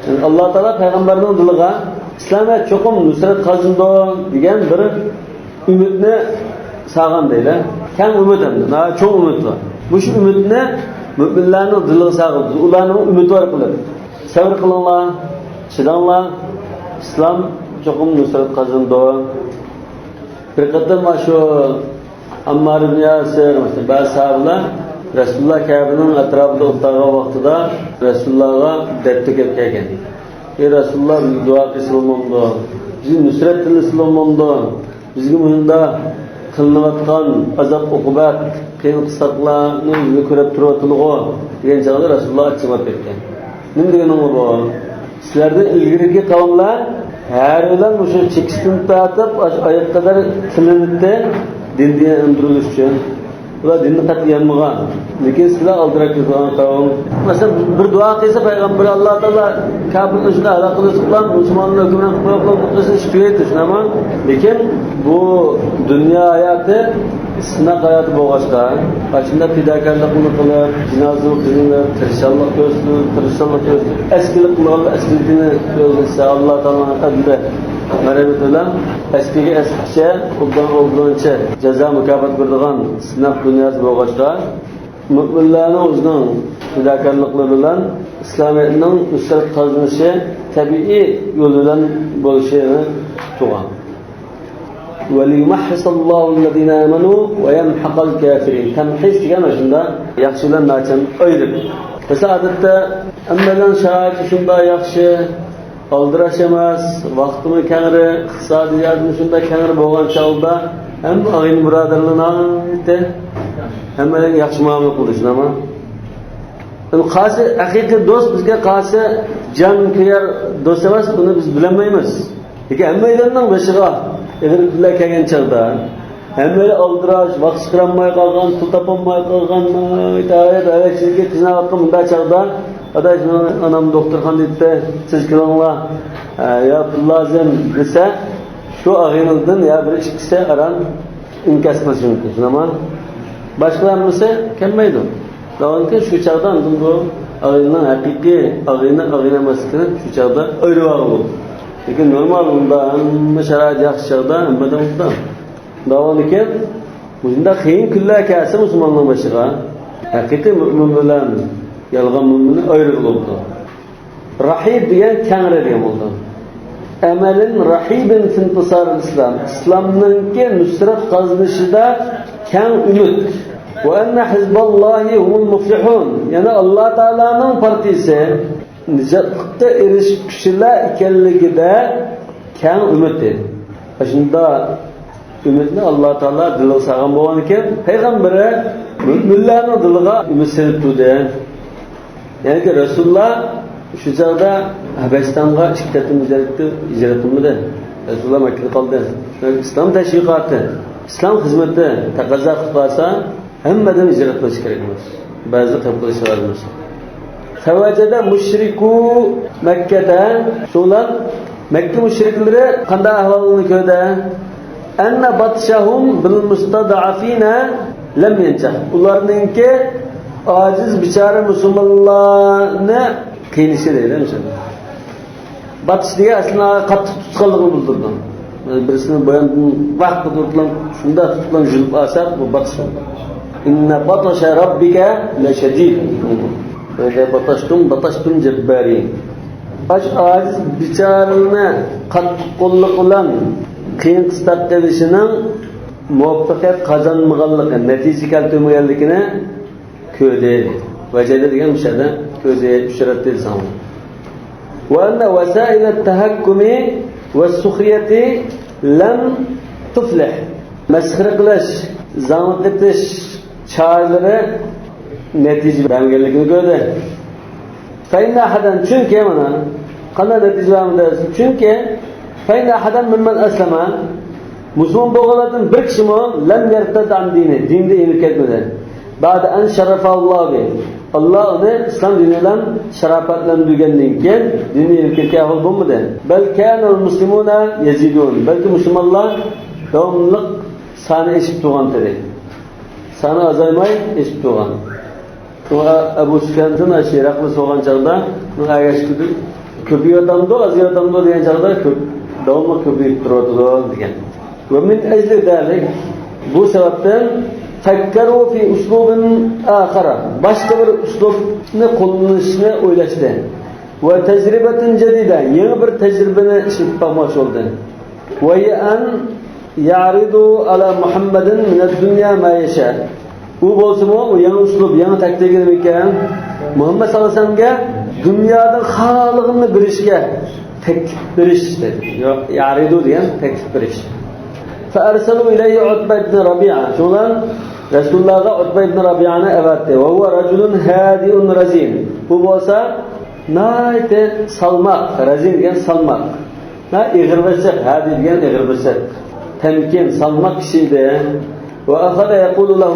يەنى ئاللا تائالا پەيغەمبەرنىڭ دىلىغا ئىسلام چوقۇم نۇسرەت قازىنىدۇ دېگەن بىر ئۈمىدنى سالغان دەيلى. كەڭ ئۈمىد ھەمدە ناھايىتى چوڭ ئۈمىد بار. مۇشۇ ئۈمىدنى مۆمىنلەرنىڭ دىلىغا سالغىلى، ئۇلارنى ئۈمىدۋار قىلىپ، سەۋر قىلىڭلار، چىداڭلار، ئىسلام چوقۇم نۇسرەت قازىنىدۇ. بىر قېتىم شۇ ئاممار ئىبن ياسىر، بەزى ساھابىلەر رەسۇلۇللا كەبىنىڭ ئەتراپىدا ئولتۇرغان ۋاقتىدا رەسۇلۇللاغا دەرد تۆكۈپ كەلگەن. ئەي رەسۇلۇللا، بىزگە دۇئا قىلسا بولمامدۇ؟ بىزنى نۇسرەت تىلىسا بولمامدۇ؟ بىزگە مۇشۇنداق قىلىنىۋاتقان ئازاب-ئوقۇبەت، قىيىن-قىستاقلارنى بىزگە كۆرۈپ تۇرۇۋاتىدىغۇ دېگەن چاغدا رەسۇلۇللا ئاچچىقلاپ كەتكەن. نېمە دېگىنىڭ بۇ؟ سىلەردىن ئىلگىرىكى قەۋملەر ھەر بىلەن مۇشۇ چېكىسىدىن تارتىپ ئاش-، ئاياغقا قەدەر تىلىنىتتى، دىندىن ئايرىلدۇرۇلۇش ئۈچۈن. ئۇلار دىننى قەتئىي يانمىغان. لېكىن سىلەر ئالدىراپ كېتىدىغان قەۋم. مەسىلەن، بىر دۇئا قىلسا پەيغەمبەر، ئاللا تائالا كاپىرنى شۇنداق ھالاك قىلىۋېتىپ، مۇسۇلمانلارنى ھۆكۈمران قىلىپ قويۇپ، بۇ قىلسا ئىش تۈگەيدۇ، شۇنداقمۇ؟ لېكىن بۇ دۇنيا ھاياتى سىناق ھاياتى بولغاچقا، ئاشۇنداق پىداكارلىقنى قىلىپ، جىنازىنى قىلىپ، تىرىشچانلىق كۆرسىتىپ، تىرىشچانلىق كۆرسىتىپ، ئەسكىلىك قىلغان ئەسكىلىكىنى كۆرسەتسە، ئاللا تائالانىڭ ئەدلى، مەرھەمىتى بىلەن ئەسكىگە ئەسكىچە، ئوبدان ئوبدانچە جازا مۇكاپات بېرىدىغان سىناق دۇنياسى بولغاچقا، مۆمىنلەرنىڭ ئۆزىنىڭ پىداكارلىقلىرى بىلەن ئىسلامىيەتنىڭ نۇسرەت قازىنىشى تەبىئىي يول بىلەن بولۇشىنى تۇغان. وليمحص الله الذين آمنوا ويمحق الكافرين. تەمھىس دېگەن مانا شۇنداق، ياخشى بىلەن ناچارنى ئايرىپ. مەسىلەن، ئادەتتە ھەممەيلەن شارائىتى شۇنداق ياخشى، ئالدىراش ئەمەس، ۋاقتىمۇ كەڭرى، ئىقتىسادىي جەھەتتىمۇ شۇنداق كەڭرى بولغان چاغدا ھەممە ئاغىنە بۇرادەرلەر ناھايىتى ھەممەيلەنگە ياخشى مۇئامىلە قىلدى، شۇنداقمۇ؟ ئەمما قايسى ھەقىقىي دوست بىزگە قايسى جان كۆيەر دوست ئەمەس، بۇنى بىز بىلەلمەيمىز. لېكىن ھەممەيلەننىڭ بېشىغا ئېغىر كۈنلەر كەلگەن چاغدا، ھەممەيلەن ئالدىراش، ۋاقىت چىقىرالماي قالغان، پۇل تاپالماي قالغان، ناھايىتى ھايات ھەۋەسچىلىككە قىينالاۋاتقان بۇنداق چاغدا، ئاداش، مېنىڭ ئانام دوختۇرخانىدا يېتىپتۇ، سىز كېلىڭلار، ھە، يا پۇل لازىم دېسە، شۇ ئاغىنىدىن يا بىر ئىككىسى ئاران ئىنكاس قىلىشى مۇمكىن، شۇنداقمۇ؟ باشقىلار ھەممىسى كەلمەيدۇ. داۋاملىق شۇ چاغدا ئاندىن بۇ ئاغىنىنىڭ ھەقىقىي ئاغىنە، ئاغىنە ئەمەسلىكىنى شۇ چاغدا ئايرىۋالغىلى بولىدۇ. لېكىن نورمال ئۇندا ھەممە شارائىت ياخشى چاغدا، ھەممە ئادەم ئۇندا. داۋاملىق مۇشۇنداق قىيىن كۈنلەر كەلسە مۇسۇلماننىڭ بېشىغا، ھەقىقىي مۆمىن بىلەن يالغان مۆمىننى ئايرىغىلى بولىدۇ. رەھىب دېگەن كەڭرى دېگەن بولىدۇ. ئەمەلىن رەھىبىن فىنتىسارىل ئىسلام. ئىسلامنىڭكى نۇسرەت قازىنىشىدا كەڭ ئۈمىد. ۋە ئەننە ھىزباللاھى ھۇمۇل مۇفلىھۇن. يەنى ئاللا تائالانىڭ پارتىيىسى نىجاتلىققا ئېرىشكۈچىلەر ئىكەنلىكىدە كەڭ ئۈمىد دېدى. شۇنداق ئۈمىدنى ئاللا تائالا دىلىغا سالغان بولغانىكەن، پەيغەمبىرى مۆمىنلەرنىڭ دىلىغا ئۈمىد سېلىپ تۇردى. يەنى رەسۇلۇللا شۇ چاغدا ھەبەشىستانغا ئىككى قېتىم ھىجرەت، ھىجرەت قىلمىدى. رەسۇلۇللا مەككىدە قالدى. ئىسلام تەشۋىقاتى، ئىسلام خىزمىتى تەقەززا قىلىپ قالسا، ھەممە ئادەم ھىجرەت قىلىشى كېرەك ئەمەس. بەزى قىلىپ قويسىڭىز. فوجد مشركو مكة، شۇلار مەككە مۇشرىكلىرى قانداق ئەھۋالنى كۆردى؟ أن بطشهم بالمستضعفين لم ينجح. ئۇلارنىڭكى ئاجىز بىچارە مۇسۇلمانلارنى قىينىشى دەيدۇ. باتىش دېگەن ئەسلىدە قاتتىق تۇتقانلىقنى بىلدۈرىدۇ. بىرسىنى باياندىن ۋاق تۇتۇپ، شۇنداق تۇتۇپ يۈلۈپ ئالساق، بۇ باتىش بولىدۇ. إن بطش ربك لشديد. باتشتم، بطشتم جبارين. ئاش ئاجىز بىچارىنى قاتتىق قوللۇق بىلەن قىيىن قىستاق قىلىشىنىڭ مۇۋەپپەقىيەت قازانمىغانلىقى، نەتىجە كەلتۈرمىگەنلىكىنى كۆردى. ۋەجەدە دېگەن مۇشۇ يەردە كۆردى، ئۇچراتتى دېسەڭلار. وأن وسائل التهكم والسخرية لم تفلح. مەسخىرە قىلىش، زاڭلىق ئېتىش چارىلىرى نەتىجە بەرمىگەنلىكىنى كۆردى. فإن أحدا، چۈنكى مانا قانداق نەتىجە بەرمىدى؟ چۈنكى فإن أحدا ممن أسلم، مۇسۇلمان بولغانلاردىن بىر كىشىمۇ لم يرتد عن دينه، دىنىدىن يېنىپ كەتمىدى. بعد أن شرفه الله به، ئاللا ئۇنى ئىسلام دىنى بىلەن شاراپەتلەندۈرگەندىن كېيىن دىنىدىن يېنىپ كەتكەن ئەھۋال بولمىدى. بل كان المسلمون يزيدون، بەلكى مۇسۇلمانلار داۋاملىق سانى ئېشىپ تۇرغان ئىدى. سانى ئازايماي ئېشىپ تۇرغان. شۇڭا ئەبۇ سۇفياندىن ئاشۇ ئىراقنى سورىغان چاغدا، ئۇنىڭ ئەگەشتۈردى، كۆپىيىۋاتامدۇ، ئازىيىۋاتامدۇ دېگەن چاغدا، كۆپ، داۋاملىق كۆپىيىپ تۇرۇۋاتىدۇ دېگەن. ومن أجل ذلك، بۇ سەۋەبتىن، فكروا في أسلوب آخر، باشقا بىر ئۇسلۇبنى قوللىنىشنى ئويلاشتى. وتجربة جديدة، يېڭى بىر تەجرىبىنى ئىشلىتىپ باقماقچى بولدى. وهي أن يعرضوا على محمد من الدنيا ما يشاء. ئۇ بولسىمۇ، ئۇ يېڭى ئۇسلۇب، يېڭى تاكتىكا نېمىكەن؟ مۇھەممەد ساللاللاھۇ ئەلەيھى ۋەسەللەمگە دۇنيادىن خالىغىنىنى بېرىشكە تەكلىپ بېرىش دېدى. ياق، يعرضوا دېگەن تەكلىپ بېرىش. فأرسلوا إليه عتبة بن ربيعة. شۇڭلار رەسۇلۇللاھقا ئۇتبە ئىبن رەبىئانى ئەۋەتتى. وهو رجل هادئ رزين. ئۇ بولسا ناھايىتى سالماق، رەزىن دېگەن سالماق. ھە، ئېغىر بېسىق، ھادىئ دېگەن ئېغىر بېسىق. تەمكىن، سالماق كىشى ئىدى. وأخذ يقول له،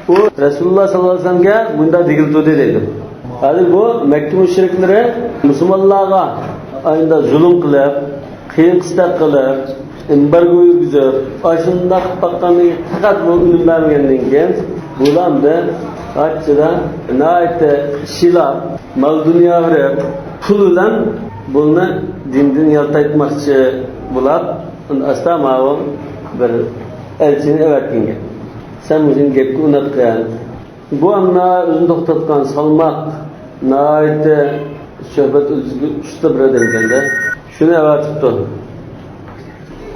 ئۇ رەسۇلۇللاھ ساللاللاھۇ ئەلەيھى ۋەسەللەمگە مۇنداق دېگىلى تۇردى دەيدۇ. ھازىر بۇ مەككە مۇشرىكلىرى مۇسۇلمانلارغا ئاينىدا زۇلۇم قىلىپ، قىيىن قىستاق قىلىپ، ئېمبارگو يۈرگۈزۈپ، ئاشۇنداق قىلىپ باققاندىن كېيىن، پەقەت بۇ ئۈنۈم بەرمىگەندىن كېيىن، بۇلار ئەمدى ئاچچىدا ناھايىتى شىلاپ، مال-دۇنيا بېرىپ، پۇل بىلەن بۇنى دىندىن يالتايتماقچى بولۇپ، ئاستا ماۋۇ بىر ئەلچىنى ئەۋەتكەن گەپ. سەن مۇشۇنى گەپكە ئۇناتقىن. بۇ ئەمما ئۆزىنى توختاتقان سالماق، ناھايىتى سۆھبەت ئۇستا بىر ئادەم ئىكەن-دە. شۇنى ئەۋەتىپتۇ.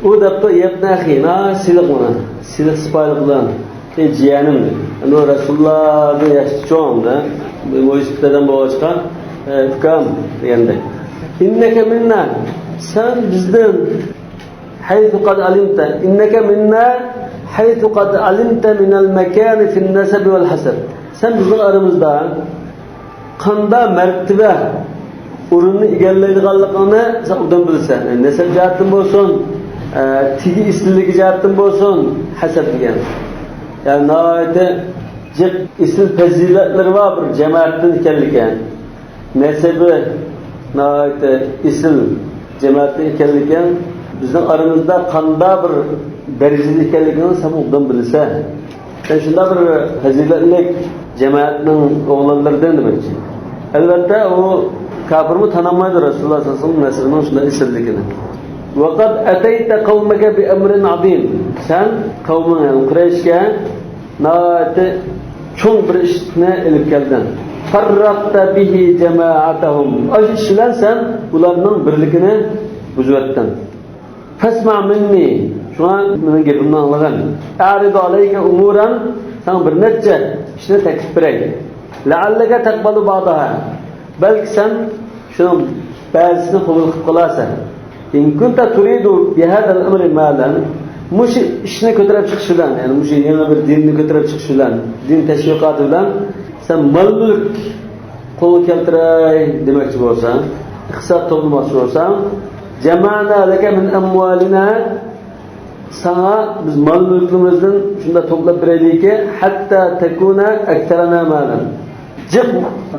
ئۇ دەپتۇ، يەبنە ئەخى، ناھايىتى سىلىق مانا، سىلىق سىپايىلىق بىلەن، ئەي جىيەنىم، ئەنە رەسۇلۇللاھدىن ياشتا چوڭ-دە، مۇشرىك ئادەم بولغاچقا، ئە، ئۇكام دېگەندەك. ئىننەكە مىننا، سەن بىزدىن، حيث قد علمت، إنك منا حيث قد علمت من المكان في النسب والحسب. سەن بىزنىڭ ئارىمىزدا قانداق مەرتىۋە ئورۇننى ئىگىلەيدىغانلىقىڭنى سەن ئوبدان بىلىسەن. يەنى نەسەب جەھەتتىن بولسۇن، ئە، تېگى ئېسىللىكى جەھەتتىن بولسۇن، ھەسەب دېگەن. يەنى ناھايىتى جىق ئېسىل پەزىلەتلىرى بار بىر جەمەتتىن ئىكەنلىكى. نەسەبى ناھايىتى ئېسىل جەمەتتىن ئىكەنلىكىڭ، بىزنىڭ ئارىمىزدا قانداق بىر دەرىجىدە ئىكەنلىكىڭنى سەن ئوبدان بىلىسەن. سەن شۇنداق بىر پەزىلەتلىك جەمەتنىڭ ئوغلانلىرىدىن دېمەكچى. ئەلۋەتتە، ئۇ كاپىرمۇ تانالمايدۇ رەسۇلۇللاھ سەللەللاھۇ ئەلەيھى ۋەسەللەمنىڭ شۇنداق ئېسىللىكىنى. وقد أتيت قومك بأمر عظيم. سەن قەۋمىڭ، يەنى قۇرەيشكە ناھايىتى چوڭ بىر ئىشنى ئېلىپ كەلدىڭ. فرقت به جماعتهم. ئاشۇ ئىش بىلەن سەن ئۇلارنىڭ بىرلىكىنى بۇزۇۋەتتىڭ. فاسمع مني. شۇڭا مېنىڭ گېپىمنى ئاڭلىغىن. أعرض عليك أمورا. ساڭا بىر نەچچە ئىشنى تەكلىپ بېرەي. لعلك تقبل بعضها. بەلكى سەن شۇنىڭ بەزىسىنى قوبۇل قىلىپ قالارسەن. إن كنت تريد بهذا الأمر مالا، مۇشۇ ئىشنى كۆتۈرۈپ چىقىش بىلەن، يەنى مۇشۇ يېڭى بىر دىننى كۆتۈرۈپ چىقىش بىلەن، دىن تەشۋىقاتى بىلەن سەن مال-مۈلۈك قولغا كەلتۈرەي دېمەكچى بولساڭ، ئىقتىساد توپلىماقچى بولساڭ، جمعنا لك من أموالنا ساڭا بىز مال-مۈلكىمىزدىن شۇنداق توپلاپ بېرەيلىكى، حتى تكون أكثرنا مالا. جىق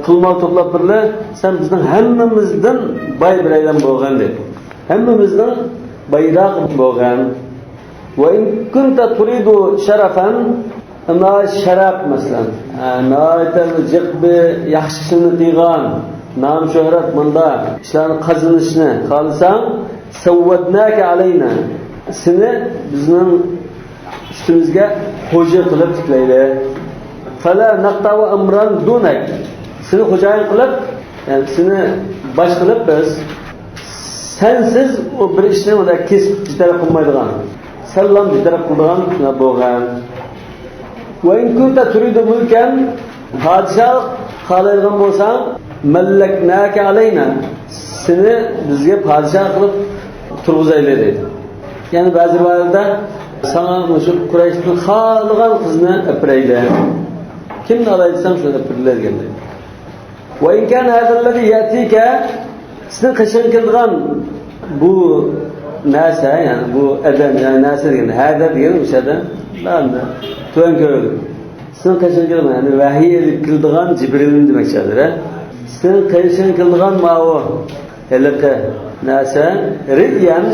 پۇل-مال توپلاپ بېرىلە، سەن بىزنىڭ ھەممىمىزدىن باي بىرەيلەن بولغىن دېدى. ھەممىمىزنىڭ بايراق بولغىن. وإن كنت تريد شرفا، ئەمما شەرەپ، مەسىلەن، ھە، ناھايىتى جىق بىر ياخشى ئىشنى قىلغان، نام-شۆھرەت، مۇنداق ئىشلارنى قازىنىشنى خالىساڭ، سودناك علينا، سېنى بىزنىڭ ئۈستىمىزگە خوجا قىلىپ تىكلەيلى. فلا نقطع أمرا دونك، سېنى خوجايىن قىلىپ، يەنى سېنى باش قىلىپ بىز سەنسىز ئۇ بىر ئىشنى ئۇنداق كېسىپ بىتەرەپ قىلمايدىغان، سەللام بىتەرەپ قىلىدىغان شۇنداق بولغان. وإن كنت تريد ملكا، پادىشاھ خالايدىغان بولساڭ، ملكناك علينا، سېنى بىزگە پادىشاھ قىلىپ تۇرغۇزايلى دەيدۇ. يەنى بەزى رىۋايەتلەردە ساڭا مۇشۇ قۇرەيشتىن خالىغان قىزنى ئەپىرەيلى. كىمنى ئالاي دېسەڭ شۇنى ئەپىرىلى دېگەن. وإن كان هذا الذي يأتيك، سېنىڭ قېشىڭغا كېلىدىغان بۇ نەرسە، يەنى بۇ ئادەم، يەنى نەرسە دېگەندە، ھەدە دېگەن ئوشۇ ئادەم، تۆۋەن كۆرۈلۈپ. سېنىڭ قېشىڭغا كېلىدىغان، يەنى ۋەھىي ئېلىپ كېلىدىغان جىبرىلنى دېمەكچى ھازىر، ھە؟ سېنىڭ قېشىڭغا كېلىدىغان ماۋۇ ھېلىقى نەرسە، رىئيەن،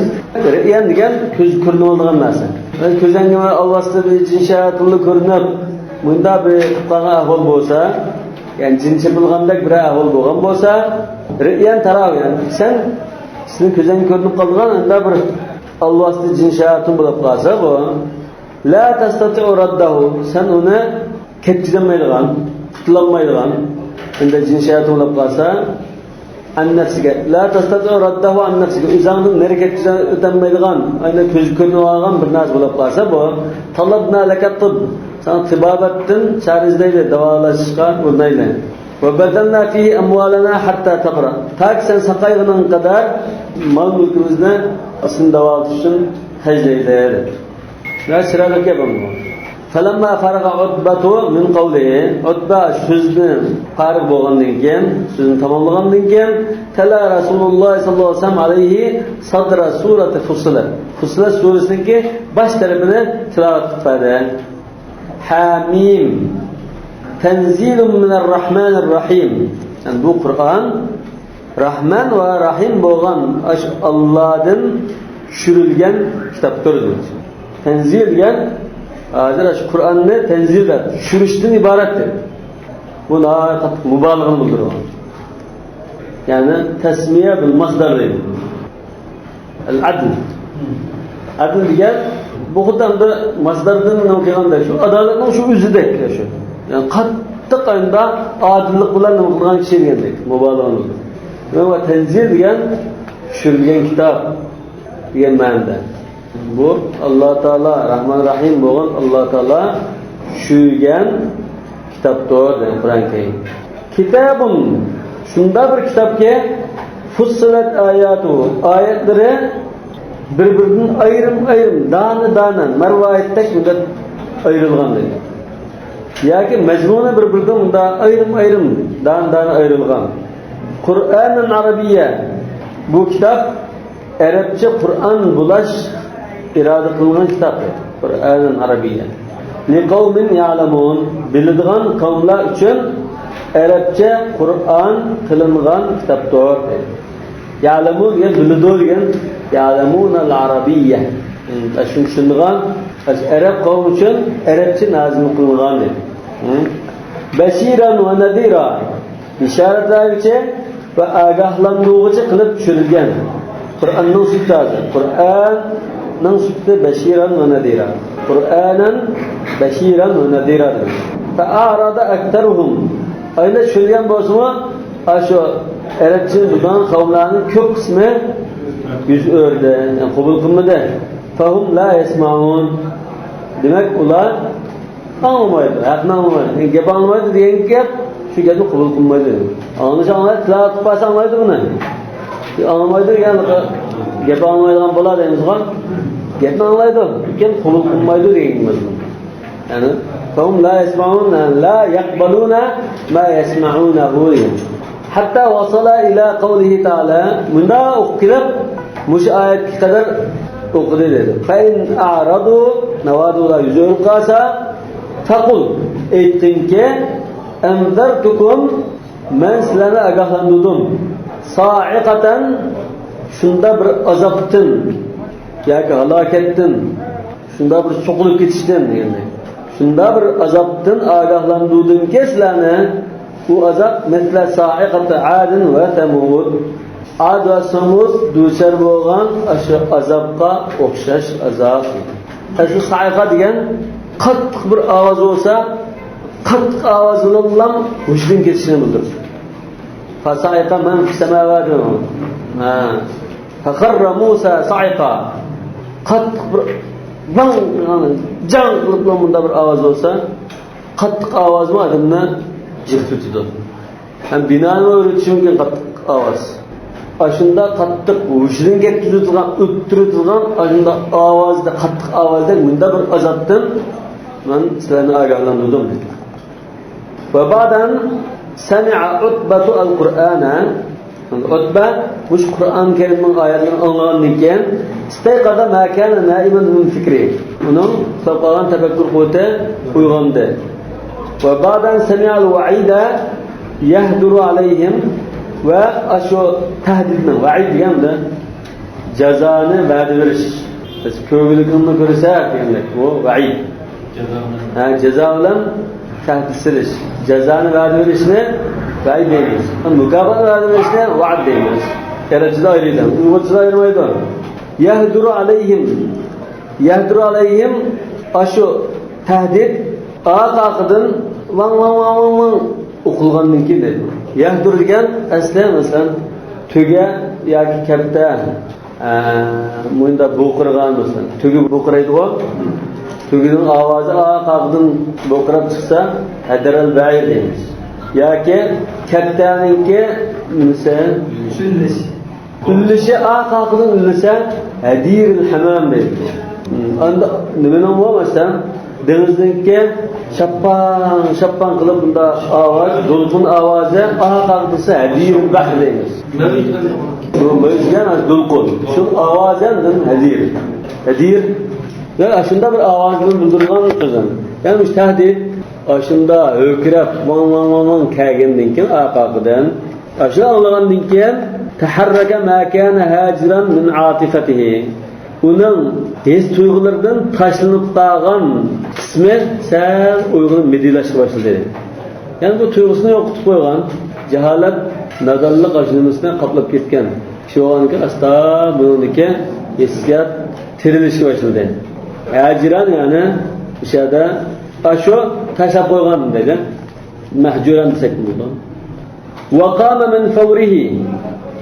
رىئيەن دېگەن كۆز كۆرۈنۈۋالىدىغان نەرسە. كۆزۈڭگە ئالۋاستى بىر جىن شەيتانلار كۆرۈنۈپ، مۇنداق بىر قىلىپ قالغان ئەھۋال بولسا، يەنى جىن چېپىلغاندەك بىر ئەھۋال بولغان بولسا، رىئيەن تاراۋ، يەنى سەن، سېنىڭ كۆزۈڭگە كۆرۈنۈپ قالغان ئەندە بىر ئالۋاستى جىن شەيتان بولۇپ قالسا بۇ، لا تستطيع رده، سەن ئۇنى كەتكۈزەلمەيدىغان، قۇتۇلالمايدىغان، ئەندە جىن شەيتان بولۇپ قالسا، عن نفسك، لا تستطيع رده عن نفسك، ئۆزۈڭدىن نېرى كەتكۈزۈپ ئۆتەلمەيدىغان، ئەنە كۆزگە كۆرۈنۈۋالغان بىر نەرسە بولۇپ قالسا بۇ، طلبنا لك الطب، ساڭا تېبابەتتىن چارە ئىزدەيلى، داۋالاشقا ئۇرۇنايلى. وبذلنا فيه أموالنا حتى تبرأ، تاكى سەن ساقايغىنىڭغا قەدەر مال-مۈلكىمىزنى سېنى داۋالىتىش ئۈچۈن خەجلەيلى. شۇنداق چىرايلىق گەپ ئەمما. فلما فرغ عتبة من قوله، ئۇتبە سۆزىدىن پارىغ بولغاندىن كېيىن، سۆزىنى تاماملىغاندىن كېيىن، تلا رسول الله صلى الله عليه وسلم عليه صدر سورة فصلت، فصلت سۈرىسىنىڭكى باش تەرىپىنى تىلاۋەت قىلىپ بەردى. حميم، تنزيل من الرحمن الرحيم. يەنى بۇ قۇرئان رەھمان ۋە رەھىم بولغان ئاشۇ ئاللادىن چۈشۈرۈلگەن كىتابتۇر دېدى. تەنزىل دېگەن، ھازىر ئاشۇ قۇرئاننى تەنزىل دەپ چۈشۈرۈشتىن ئىبارەت دېدى. بۇ ناھايىتى قاتتىق مۇبالىغىنى بىلدۈرىدۇ. يەنى تەسمىيە بىل ماسدار دەيدۇ. ئەل-ئەدل. ئەدل دېگەن، بۇ خۇددى ئەمدى ماسداردىن نېمە قىلغاندەك، شۇ ئادالەتنىڭ شۇ ئۆزىدەك شۇ. يەنى قاتتىق ئاينىدا ئادىللىق بىلەن نېمە قىلىدىغان كىشى دېگەندەك. مۇبالىغە قىلىدۇ. ۋە تەنزىل دېگەن چۈشۈرۈلگەن كىتاب دېگەن مەنىدە. بۇ ئاللا تائالا، رەھمان رەھىم بولغان ئاللا تائالا چۈشۈرگەن كىتابتۇر، دېگەن قۇرئان كەرىم. كىتابۇن، شۇنداق بىر كىتابكى، فۇسسىلەت ئاياتۇ، ئايەتلىرى بىر-بىرىدىن ئايرىم-ئايرىم، دانە-دانە، مەرۋايىتتەك مۇنداق ئايرىلغان دېگەن. ياكى مەزمۇنى بىر-بىرىدىن مۇنداق ئايرىم-ئايرىم، دانە-دانە ئايرىلغان. قۇرئانەن ئەرەبىييە، بۇ كىتاب ئەرەبچە قۇرئان بولاش ئىرادە قىلىنغان كىتاب. قۇرئانەن ئەرەبىييە. لىقەۋمىن يەئلەمۇن، بىلىدىغان قەۋملەر ئۈچۈن ئەرەبچە قۇرئان قىلىنغان كىتابتۇر. يەئلەمۇن دېگەن بىلىدۇ دېگەن، يەئلەمۇنەل ئەرەبىييە. شۇنى چۈشىنىدىغان ئەرەب قەۋمى ئۈچۈن ئەرەبچە نازىل قىلىنغان. بەشىرەن ۋە نەزىرا. بېشارەتلەرگۈچى ۋە ئاگاھلاندۇرغۇچى قىلىپ چۈشۈرۈلگەن. قۇرئاننىڭ سۈپىتى ھازىر. قۇرئاننىڭ سۈپىتى بەشىرەن ۋە نەزىرا. قۇرئانەن بەشىرەن ۋە نەزىرا دېدى. فەئەرەدە ئەكسەرۇھۇم. ئەگەر چۈشۈرۈلگەن بولسىمۇ، ئاشۇ ئەرەبچىنى بىلىدىغان قەۋملەرنىڭ كۆپ قىسمى يۈز ئۆردى، يەنى قوبۇل قىلمىدى. فەھۇم لا يەسمەئۇن. دېمەك، ئۇلار ئاڭلىمايدۇ، ھەقنى ئاڭلىمايدۇ. يەنى گەپ ئاڭلىمايدۇ دېگەن گەپ، شۇ گەپنى قوبۇل قىلمايدۇ. ئاڭلىسا ئاڭلايدۇ، تىلاۋەت قىلىپ بەرسە ئاڭلايدۇ بۇنى. ئاڭلىمايدۇ دېگەن، گەپ ئاڭلىمايدىغان بولا دەيمىزغۇ. گەپنى ئاڭلايدۇ، لېكىن قوبۇل قىلمايدۇ دېگەن گەپ. يەنى، فەھۇم لا يەسمەئۇن، يەنى لا يەقبەلۇنە ما يەسمەئۇنەھۇ دېگەن. ھەتتا ۋەسەلە ئىلە قەۋلىھى تەئالە، مۇنداق ئوقۇپ كېلىپ، مۇشۇ ئايەتكە قەدەر ئوقۇدى دېدى. فَإِنْ أَعْرَضُوا، ناۋادا ئۇلار يۈز ئۆرۈپ قالسا، فَقُلْ، ئېيتقىنكى، أَنْذَرْتُكُمْ، مەن سىلەرنى ئاگاھلاندۇردۇم. صَاعِقَةً، شۇنداق بىر ئازابتىن ياكى ھالاكەتتىن، شۇنداق بىر سوقۇلۇپ كېتىشتىن دېگەندەك. شۇنداق بىر ئازابتىن ئاگاھلاندۇردۇمكى سىلەرنى، ئۇ ئازاب مىسلە سائىقەتى ئادىن ۋە سەمۇد. ئاد ۋە سەمۇد دۇچار بولغان ئاشۇ ئازابقا ئوخشاش ئازاب. ئەسلى سائىقە دېگەن قاتتىق بىر ئاۋاز بولسا، قاتتىق ئاۋاز بىلەنلا ھوشىدىن كېتىشنى بىلدۈرىدۇ. فَسَعِقَ مَنْ فِي السَّمَاوَاتِ. ھە. فَخَرَّ مُوسَى صَعِقًا. قاتتىق بىر ۋاڭ، جاڭ قىلىپلا مۇنداق بىر ئاۋاز بولسا، قاتتىق ئاۋازمۇ ئادەمنى جىقتۇرۇۋېتىدۇ. ھەم بىنانى ئۆرۈتۈشى مۇمكىن قاتتىق ئاۋاز. ئاشۇنداق قاتتىق ھوشىدىن كەتكۈزۈۋېتىدىغان، ئۆتتۈرۈۋېتىدىغان ئاشۇنداق ئاۋازدا، قاتتىق ئاۋازدا مۇنداق بىر ئازابتىن مەن سىلەرنى ئاگاھلاندۇردۇم دېدى. وَبَعْدَ أَنْ سَمِعَ عُتْبَةُ الْقُرْآنَ. ئۇتبە مۇشۇ قۇرئان كەرىمنىڭ ئايەتلىرىنى ئاڭلىغاندىن كېيىن، اسْتَيْقَظَ مَا كَانَ نَائِمًا مِنْ فِكْرِهِ. ئۇنىڭ ئۇخلاپ قالغان تەپەككۇر قۇۋۋىتى ئويغاندى. وَبَعْدَ أَنْ سَمِعَ الْوَعِيدَ يَهْدُرُ عَلَيْهِمْ. ۋە ئاشۇ تەھدىتنىڭ، ۋەئىد دېگەن جازانى ۋەدە بېرىش. بىز كۆرگۈلۈكنى كۆرسە دېگەندەك، بۇ ۋەئىد. ھە، جازا بىلەن تەھدىت سېلىش. جازانى ۋەدە بېرىشنى ۋەئىد دەيمىز. مۇكاپات ۋەدە بېرىشنى ۋەئىد دەيمىز. ئەرەبچىدە ئايرىيدۇ، ئۇيغۇرچىدا ئايرىمايدۇ. يەھدۇرۇ ئەلەيھىم. يەھدۇرۇ ئەلەيھىم، ئاشۇ تەھدىت ئارقا-ئارقىدىن ۋاڭ، ۋاڭ، ۋاڭ، ۋاڭ، ۋاڭ ئوقۇلغاندىن كېيىن دەيدۇ. يەھدۇر دېگەن ئەسلى، مەسىلەن، تۆگە ياكى كەپتە، ئە، مۇنداق بوقۇرىغان، مەسىلەن، تۆگە بوقۇرايدىغۇ. تۆگىنىڭ ئاۋازى ئارقا-ئارقىدىن بوقۇراپ چىقسا، ھەدەرەل بەئىر دەيمىز. ياكى كەپتەنىڭكى نېمىسى؟ ئۈللىشى ئارقا-ئارقىدىن ئۈنلىسە، ھەدىرىل ھەمام دەيدۇ. ئاندا نېمىنىڭ بولمىسا، دېڭىزنىڭكى شاپپاڭ، شاپپاڭ قىلىپ بۇنداق ئاۋاز، دولقۇن ئاۋازى، ئارقا-ئارقىدىن ھەدىرىل بەھر دەيمىز. بۇ مۆز دېگەن دولقۇن. شۇ ئاۋازى ھەدىر. ھەدىر. ۋە ئاشۇنداق بىر ئاۋاز بىلەن بىلدۈرىدىغان سۆزۈم. يەنى مۇشۇ تەھدىت، ئاشۇنداق ھۆركىرەپ، ۋاڭ، ۋاڭ، ۋاڭ، ۋاڭ كەلگەندىن كېيىن ئارقا-ئارقىدىن، ئاشۇنى ئاڭلىغاندىن كېيىن، تەھەررەكە ما كانە ھاجىرەن مىن ئاتىفەتىھى. ئۇنىڭ ھېس تۇيغۇلىرىدىن تاشلىنىپ قالغان قىسمى سەل ئويغىنىپ مىدىرلاشقا باشلىدى. يەنى بۇ تۇيغۇسىنى يوقىتىپ قويغان، جاھالەت، نادانلىق ئاشۇ نېمىسىنى قاپلاپ كەتكەن كىشى بولغاندىكىن، ئاستا بۇنىڭدىكى ھېسسىيات تىرىلىشكە باشلىدى. ھاجىرەن، يەنى ئىچەردە ئاشۇ تاشلاپ قويغان دەيدۇ. مەھجۇرەن دېسەك بولىدۇ. ۋەقامە مىن فەۋرىھى.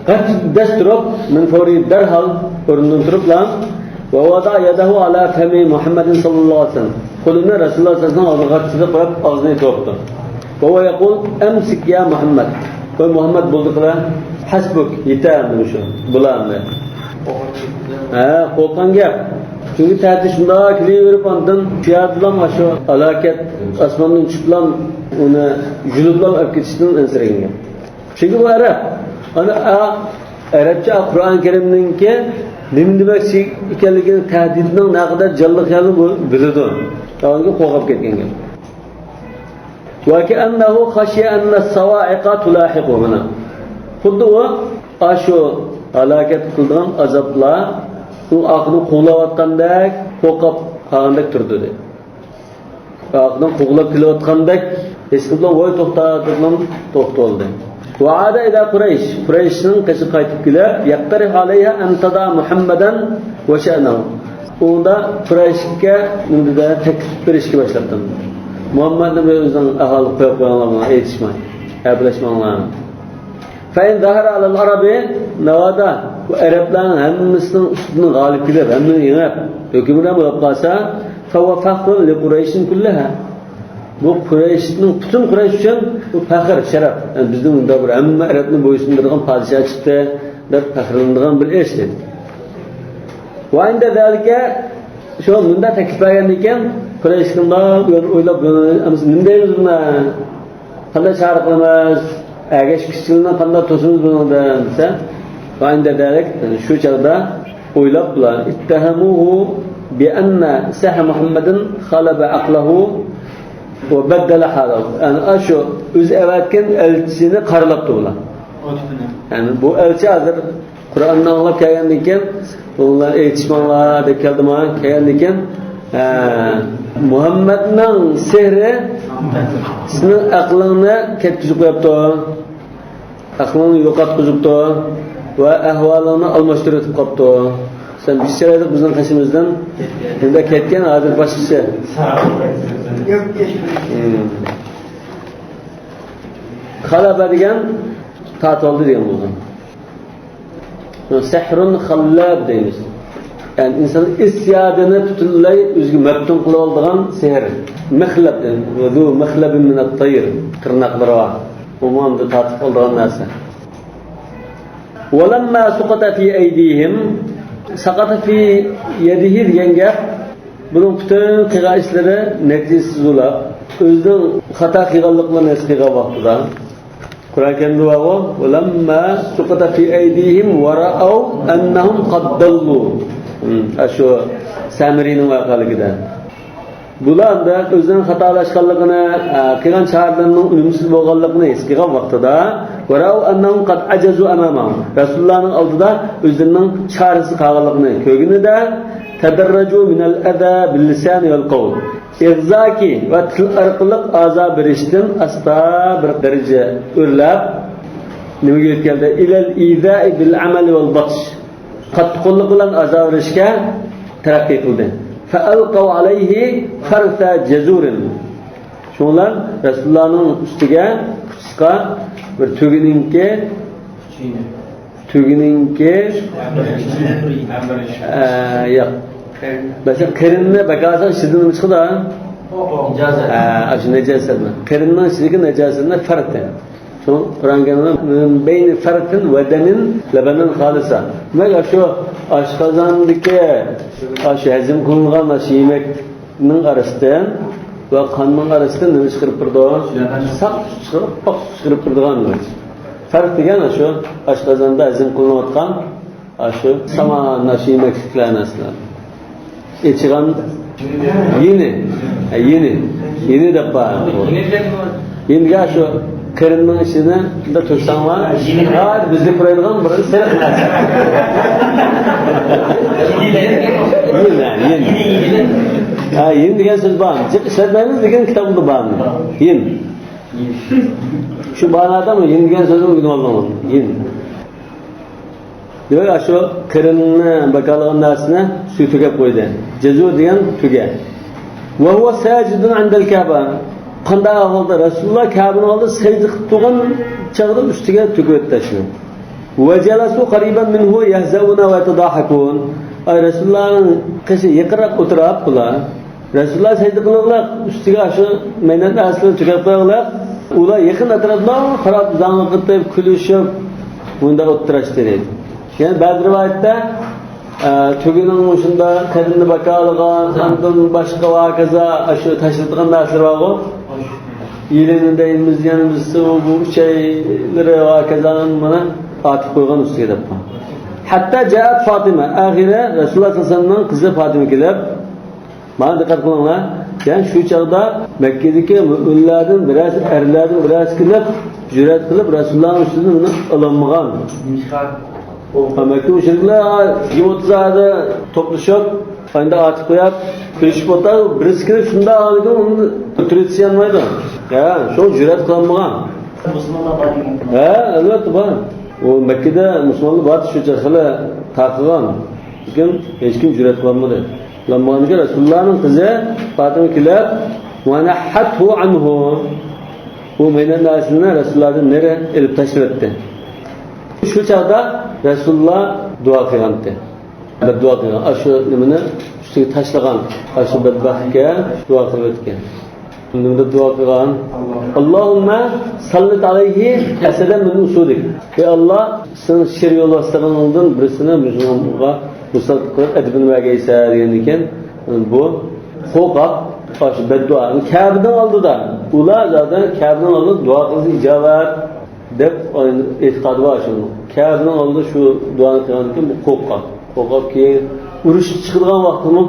قەتئىي دەس تۇرۇپ، مىن فەۋرىھى دەرھال ئورنىدىن تۇرۇپلا، ۋە ۋەدەئە يەدەھۇ ئەلا فەمى مۇھەممەدىن سەللەللاھۇ ئەلەيھى ۋەسەللەم. قولىنى رەسۇلۇللاھ سەللەللاھۇ ئەلەيھى ۋەسەللەمنىڭ ئالدىغا قاتتىق قويۇپ، ئاغزىنى يېپىۋاپتۇ. ۋە ھۇۋە يەقۇل، ئەمسىك يا مۇھەممەد. ۋەي مۇھەممەد، بولدى قىلە. ھەسبۇك، يېتەر ئەمدى مۇشۇ. بۇلار ئەمدى. ھە، قورققان گەپ. چۈنكى تەھدىت شۇنداق كېلىۋېرىپ، ئاندىن شۇ يەردىلا ئاشۇ ھالاكەت ئاسماندىن چۈشۈپلا ئۇنى يۇلۇپلا ئەپ كېتىشتىن ئەنسىرىگەن گەپ. چۈنكى بۇ ئەرەب. ئەنە، ئا، ئەرەبچە قۇرئان كەرىمنىڭكى نېمە دېمەكچى ئىكەنلىكىنى، تەھدىتنىڭ نەقەدەر جانلىق ئىكەنلىكىنى بۇ بىلىدۇ. ئاندىن قورقۇپ كەتكەن گەپ. ۋەكەئەننەھۇ خەشىيە ئەننەس ساۋائىقە تۇلاھىقۇ. مانا، خۇددى ئۇ ئاشۇ ھالاكەت قىلىدىغان ئازابلار ئۇ ئارقىدىن قوغلاۋاتقاندەك، قورقۇپ قالغاندەك تۇردى، دېدى. ئارقىدىن قوغلاپ كېلىۋاتقاندەك ھېس قىلىپ، ۋاي، توختا، دەپلا توختىۋالدى. ۋەئادە ئىلە قۇرەيش، قۇرەيشنىڭ قېشىغا قايتىپ كېلىپ، يەقتەرىھ ئەلەيھا ئەن تەدەئە مۇھەممەدەن ۋە شەئنەھۇ. ئۇندا قۇرەيشكە نېمە دېدى، تەكلىپ بېرىشكە باشلاپتۇ. مۇھەممەدنى بىر ئۆزىنىڭ ئەھۋالىغا قويۇپ قويۇڭلار، ماڭا ئېيتىشماي، ھەپىلەشمەڭلار. فەئىن زەھەرە ئەلەل ئەرەبى، ناۋادا بۇ ئەرەبلەرنىڭ ھەممىسىنىڭ ئۈستىدىن غالىب كېلىپ، ھەممىنى يېڭىپ، ھۆكۈمران بولۇپ قالسا، فەھۇۋە فەخرۇن لىقۇرەيشىن كۇللىھا. بۇ قۇرەيشنىڭ، پۈتۈن قۇرەيش ئۈچۈن بۇ پەخىر، شەرەپ. يەنى بىزنىڭ مۇنداق بىر ھەممە ئەرەبنى بويسۇندۇرىدىغان پادىشاھ چىقتى، دەپ پەخىرلىنىدىغان بىر ئىش، دېدى. ۋە ئىندە زالىكە، شۇ مۇنداق تەكلىپ بەرگەندىن كېيىن، قۇرەيش ئۇنداق ئويلاپ، ئەمىسە نېمە دەيمىز بۇنى؟ قانداق چارە قىلىمىز؟ ئەگەشكۈچىلىرىنى قانداق توسىمىز بۇنىڭدىن دېسە، ۋە ئىندە زالىك، شۇ چاغدا ئويلاپ بۇلار، اتهموه بأن سحر محمد قلب عقله وبدل حاله. يەنى ئاشۇ ئۆزى ئەۋەتكەن ئەلچىنى قارىلاپتۇ بۇلار. يەنى بۇ ئەلچى ھازىر قۇرئاننى ئاڭلاپ كەلگەندىن كېيىن، ئۇلار ئېيتىشماڭلار دەپ كەلدىما، كەلگەندىن كېيىن، ھە، مۇھەممەدنىڭ سېھرى سېنىڭ ئەقلىڭنى كەتكۈزۈپ قويۇپتۇ. ئەقلىڭنى يوقاتقۇزۇپتۇ ۋە ئەھۋالىڭنى ئالماشتۇرۇۋېتىپ قاپتۇ. سەن بىر چىرايلىق بىزنىڭ قېشىمىزدىن. ئەمدى كەتكەن، ھازىر باشقىچە. خەلەبە دېگەن تارتىۋالدى دېگەن بولىدۇ. سەھرۇن خەللەب دەيمىز. يەنى ئىنسان ھېسسىياتىنى پۈتۈنلەي ئۆزىگە مەپتۇن قىلىۋالىدىغان سېھىر. مىخلەب دەيمىز. ذو مىخلەب مىنەت تەير. تىرناقلىرى بار. ئۇمۇ ئەمدى تارتىپ ئالىدىغان نەرسە. ولما سقط في أيديهم، سقط في يده دېگەن گەپ، بۇنىڭ پۈتۈن قىلغان ئىشلىرى نەتىجىسىز بولاپ، ئۆزىنىڭ خاتا قىلغانلىقلىرىنى ھېس قىلغان ۋاقتىدا، قۇرئان كەرىمدە بارغۇ، ولما سقط في أيديهم ورأوا أنهم قد ضلوا. ھىم، ئاشۇ سامىرىنىڭ ۋەقەلىكىدە. بۇلار ئەمدى ئۆزىنىڭ خاتالاشقانلىقىنى، ئە، قىلغان چارىلىرىنىڭ ئۈنۈمسىز بولغانلىقىنى ھېس قىلغان ۋاقتىدا، ورأوا أنهم قد عجزوا أمامه، رەسۇلۇللانىڭ ئالدىدا ئۆزلىرىنىڭ چارىسىز قالغانلىقىنى كۆرگىنىدە، تدرجوا من الأذى باللسان والقول، ئېغىزدىكى ۋە تىل ئارقىلىق ئازار بېرىشتىن ئاستا بىر دەرىجە ئۆرلەپ، نېمىگە يۆتكەلدى؟ إلى الإيذاء بالعمل والبطش. قاتتىققوللۇق بىلەن ئازار بېرىشكە تەرەققىي قىلدى. فألقوا عليه فرث جزور. شۇڭلار رەسۇلۇللانىڭ ئۈستىگە قۇتىسىغا بىر تۆگىنىڭكى، تۆگىنىڭكى، ئە، ياق. مەسىلەن، قېرىننى بەك ئالساڭ ئىچىدىن نېمە چىقىدۇ؟ ئە، ئاشۇ نەجاسەتنى. قېرىننىڭ ئىچىدىكى نەجاسەتنى فەرتە. شۇڭا قۇرئان كەرىمدە من بين فرث ودم لبنا خالصا. دېمەك، ئاشۇ ئاشقازاندىكى، ئاشۇ ھەزىم قىلىنغان ئاشۇ يېمەكنىڭ ئارىسىدىن ۋە قاننىڭ ئارىسىدىن نېمە چىقىرىپ تۇرىدۇ؟ ساق سۈت چىقىرىپ، پاك سۈت چىقىرىپ تۇرىدىغان. فەرث دېگەن ئاشۇ ئاشقازاندا ھەزىم قىلىنىۋاتقان ئاشۇ سامان، ئاشۇ يېمەكلىكلەر نەرسىلەر. ئېچىغان يېنى. ھە، يېنى. يېنى دەپ بار. يېنىگە شۇ قېرىننىڭ ئىچىنى بۇنداق تۆكسەڭلار، ھە، بىزدە كۆرىدىغان بىر سېرىق نەرسە. يېنى، ھە، يېنى. ھە، يېنى دېگەن سۆز بار. جىق ئىشلەتمەيمىز، لېكىن كىتابىمدا بار. يېنى. شۇ مەنىدە يېنى دېگەن سۆزنى ئۆگىنىۋالدىڭىز. يېنى. دېمەك، ئاشۇ قېرىننى بەكالىغان نەرسىنى سۈيى تۈگەپ قويدى. جەزۇ دېگەن تۈگە. وهو ساجد عند الكعبة. قانداق ئەھۋالدا؟ رەسۇلۇللا كەبىنىڭ ئالدىدا سەجدە قىلىپ تۇرغان چاغدا ئۈستىگە تۆكۈۋەتتى تاشنى. وجلسوا قريبا منه يهزؤون ويتضاحكون. ئاي، رەسۇلۇللانىڭ قېشى يېقىنراق ئولتۇراپ بۇلار. رەسۇلۇللا سەجدە قىلىڭلار، ئۈستىگە شۇ مەينەت نەرسىلەرنى تۆكۈپ قويۇڭلار. ئۇلار يېقىن ئەتراپلارغا قاراپ زاڭلىقىتىپ، كۈلۈشۈپ، مۇنداق ئولتۇراشتى دەيدۇ. يەنە بەزى رىۋايەتتە، ئە، تۆگىنىڭ مۇشۇنداق قېرىننى باكالىغان، ئاندىن باشقا ۋە ھاكازا، ئاشۇ تاشلىتىدىغان نەرسىلەر بارغۇ. يېلىنى دەيمىز، يەنە بىز بۇ ئۈچەيلىرى ۋە ھاكازا مانا ئارتىپ قويغان ئۈستىگە دەپتۇ. حتى جاءت فاطمة. ئاخىرى رەسۇلۇللا سەللەللاھۇ ئەلەيھى ۋەسەللەمنىڭ قىزى فاتىمە كېلىپ، مانا دىققەت قىلىڭلار. يەنى شۇ چاغدا مەككىدىكى مۆمىنلەردىن بىرەرسى، ئەرلەردىن بىرەرسى كېلىپ، جۈرئەت قىلىپ، رەسۇلۇللانىڭ ئۈستىدىن ئۇنى ئالالمىغان. ھە، مەككە مۇشرىكلار يېمە ئوتتۇزدا توپلىشىپ، ئاينىدا ئاتىپ قويۇپ، كۈلۈشۈپ ئولتۇرار، بىرسى كېلىپ شۇنداق ئالىدۇ، ئۇنى ئۆلتۈرۈۋېتىشى يانمايدۇ. ھە، شۇ جۈرئەت قىلالمىغان. ھە، ئەلۋەتتە بار. ئۇ مەككىدە مۇسۇلمانلار بار، شۇ چاغ خېلى تارقىغان. لېكىن ھېچكىم جۈرئەت قىلالمىدى. قىلالمىغاندىكىن رەسۇلۇللانىڭ قىزى فاتىمە كېلىپ، ونحته عنه. بۇ مەينەت نەرسىلەرنى رەسۇلۇللادىن نېرى ئېلىپ تاشلىۋەتتى. شۇ چاغدا رەسۇلۇللا دۇئا قىلغانتى. بەددۇئا قىلغان. ئاشۇ نېمىنى ئۈستىگە تاشلىغان. ئاشۇ بەدبەختكە دۇئا قىلىۋەتكەن. نېمە دەپ دۇئا قىلغان؟ اللهم سلط عليه أسدا من أسودك. ئەي ئاللا، سېنىڭ شېر يولۋاسلىرىڭدىن بىرسىنى مۇشۇنىڭغا مۇسەللەت قىلىپ ئەدىپىنى بەرگەيسەن دېگەندىن كېيىن، بۇ قورقاق، ئاشۇ بەددۇئا. كەبىنىڭ ئالدىدا، ئۇلار زادى كەبىنىڭ ئالدىدا دۇئا قىلسا ئىجابەت دەپ ئېتىقادى بار شۇنىڭ. كەبىنىڭ ئالدىدا شۇ دۇئانى قىلغاندىن كېيىن بۇ قورققان. ئوقۇپ كېيىن ئۇرۇشقا چىقىدىغان ۋاقتىمۇ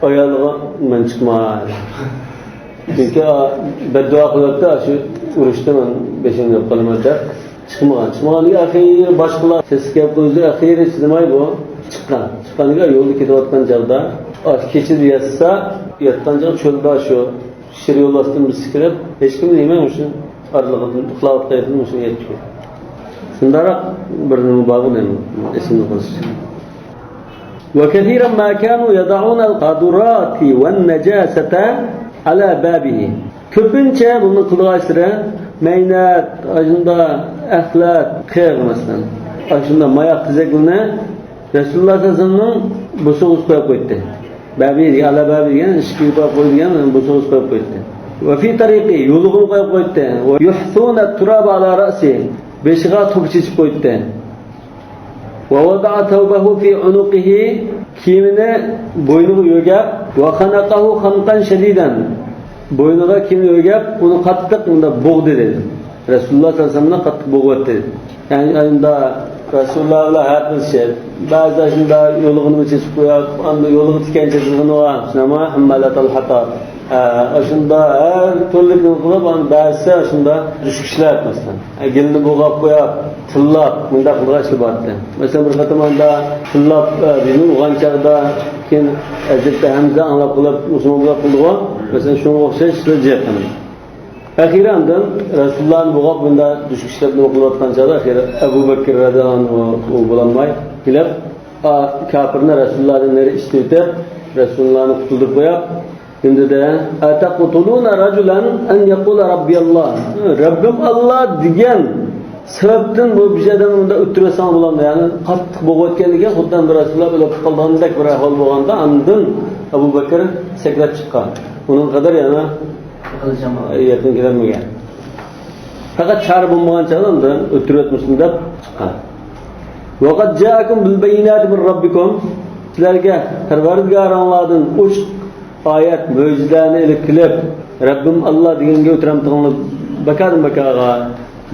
ئايالىغا مەن چىقماي. چۈنكى، ئا، بەددۇئا قىلىۋەتتى، شۇ ئۇرۇشتا مەن بېشىمنى يوق قىلىمەن دەپ چىقمىغان. چىقمىغاندىن كېيىن ئاخىرى باشقىلار سەسكەپ قويدى، ئاخىرى چىدىماي بۇ چىققان. چىققاندىن كېيىن يولدا كېتىۋاتقان چاغدا، ئا، كېچىدە ياتسا، ياتقان چاغ چۆلدە شۇ شىر يولۋاستىن بىرسى كىرىپ، ھېچكىم دېمەي مۇشۇ ئارىلىقىدىن ئۇخلاۋاتقان يەردىن مۇشۇ يەتتى. شۇنداقراق بىر نېمە بار بۇ نېمە ئېسىمدە قالسا. وكثيرا ما كانوا يضعون القاذورات والنجاسة على بابه. كۆپىنچە بۇنىڭ قىلىدىغان ئىشلىرى مەينەت، ئاشۇنداق ئەخلەت، قىغ مەسىلەن، ئاشۇنداق ماياق تېزەكلىرىنى رەسۇلۇللاھ سەللەللاھۇ ئەلەيھى ۋەسەللەمنىڭ بوسۇغىسىغا قويۇپ قويدى. بەبى دېگەن، ئەلا بەبى دېگەن، ئىشىكىگە قويۇپ قويىدىغان بوسۇغىسىغا قويۇپ قويدى. وفي طريقه، يولىغىمۇ قويۇپ قويدى. ويحثون التراب على رأسه، بېشىغا توپا چېچىپ قويدى. ووضع ثوبه في عنقه، كىيىمىنى بوينىغا يۆگەپ، وخنقه خنقا شديدا، بوينىغا كىيىمنى يۆگەپ، ئۇنى قاتتىق مۇنداق بوغدى دېدى. رەسۇلۇللاھ سەللەللاھۇ ئەلەيھى ۋەسەللەمنى قاتتىق بوغۇۋەتتى. يەنى ئەمدى رەسۇلۇللاھ بىلەن ھەر بىر شەي. بەزىدە شۇنداق يولىغىنى چېچىپ قويۇپ، ئەمدى يولىغا تىكەن چېچىدىغىنى بار. شۇنداقمۇ؟ ھەممالەتەل ھاتاب. ھە، ئاشۇنداق ھەر تۈرلۈكنى قىلىپ، ئەمدى بەزىسى ئاشۇنداق دۈشكە ئىشلەپ، مەسىلەن. ھە، گېلىنى بوغاپ قويۇپ، تىللاپ، مۇنداق قىلغان ئىشلار بارتى. مەسىلەن، بىر قېتىم ئاندا تىللاپ، ئە، بىزنى ئۇرغان چاغدا، كېيىن ھەزرىتى ھەمزە ئاڭلاپ قېلىپ، مۇسۇلمان بولاپ قالدىغۇ. مەسىلەن، شۇنىڭغا ئوخشاش ئىشلار جىق. ئەخىرى ئاندىن رەسۇلۇللاھنى بوغاپ، بۇنداق دۈشكە ئىشلەپ نېمە قىلىۋاتقان چاغدا، ئەخىرى ئەبۇ بەكرى رەزىياللاھۇ ئەنھۇ ئۇ بولالماي كېلىپ، ئا، كاپىرنى رەسۇلۇللاھدىن نېرى ئىشلىتىپ، رەسۇلۇللاھنى قۇتۇلدۇرۇپ قويۇپ، شۇندىدە، «أتقتلون رجلا أن يقول ربي الله؟» رەببىم ئاللا دېگەن سەۋەبتىن بۇ بىر ئادەمنى مۇنداق ئۆلتۈرۈۋەتسەڭ بولامدۇ؟ يەنى قاتتىق بوغۇۋەتكەندىكىن، خۇددى بىر رەسۇلۇللاھ ئۆلۈپ قالغاندەك بىر ئەھۋال بولغاندا، ئاندىن ئەبۇ بەكىر سەكرەپ چىققان. ئۇنىڭغا قەدەر يەنە يېقىن كېلەلمىگەن. پەقەت چارە بولمىغان چاغدا ئاندىن ئۆلتۈرۈۋەتمىسۇن دەپ چىققان. «وقد جاءكم بالبينات من ربكم»، سىلەرگە پەرۋەردىگارىڭلاردىن ئوچۇق ئايەت، مۆجىزىلەرنى ئېلىپ كېلىپ، «رەببىم ئاللا» دېگەنگە ئۆتۈرەمتىڭلار بەكادىن بەكاغا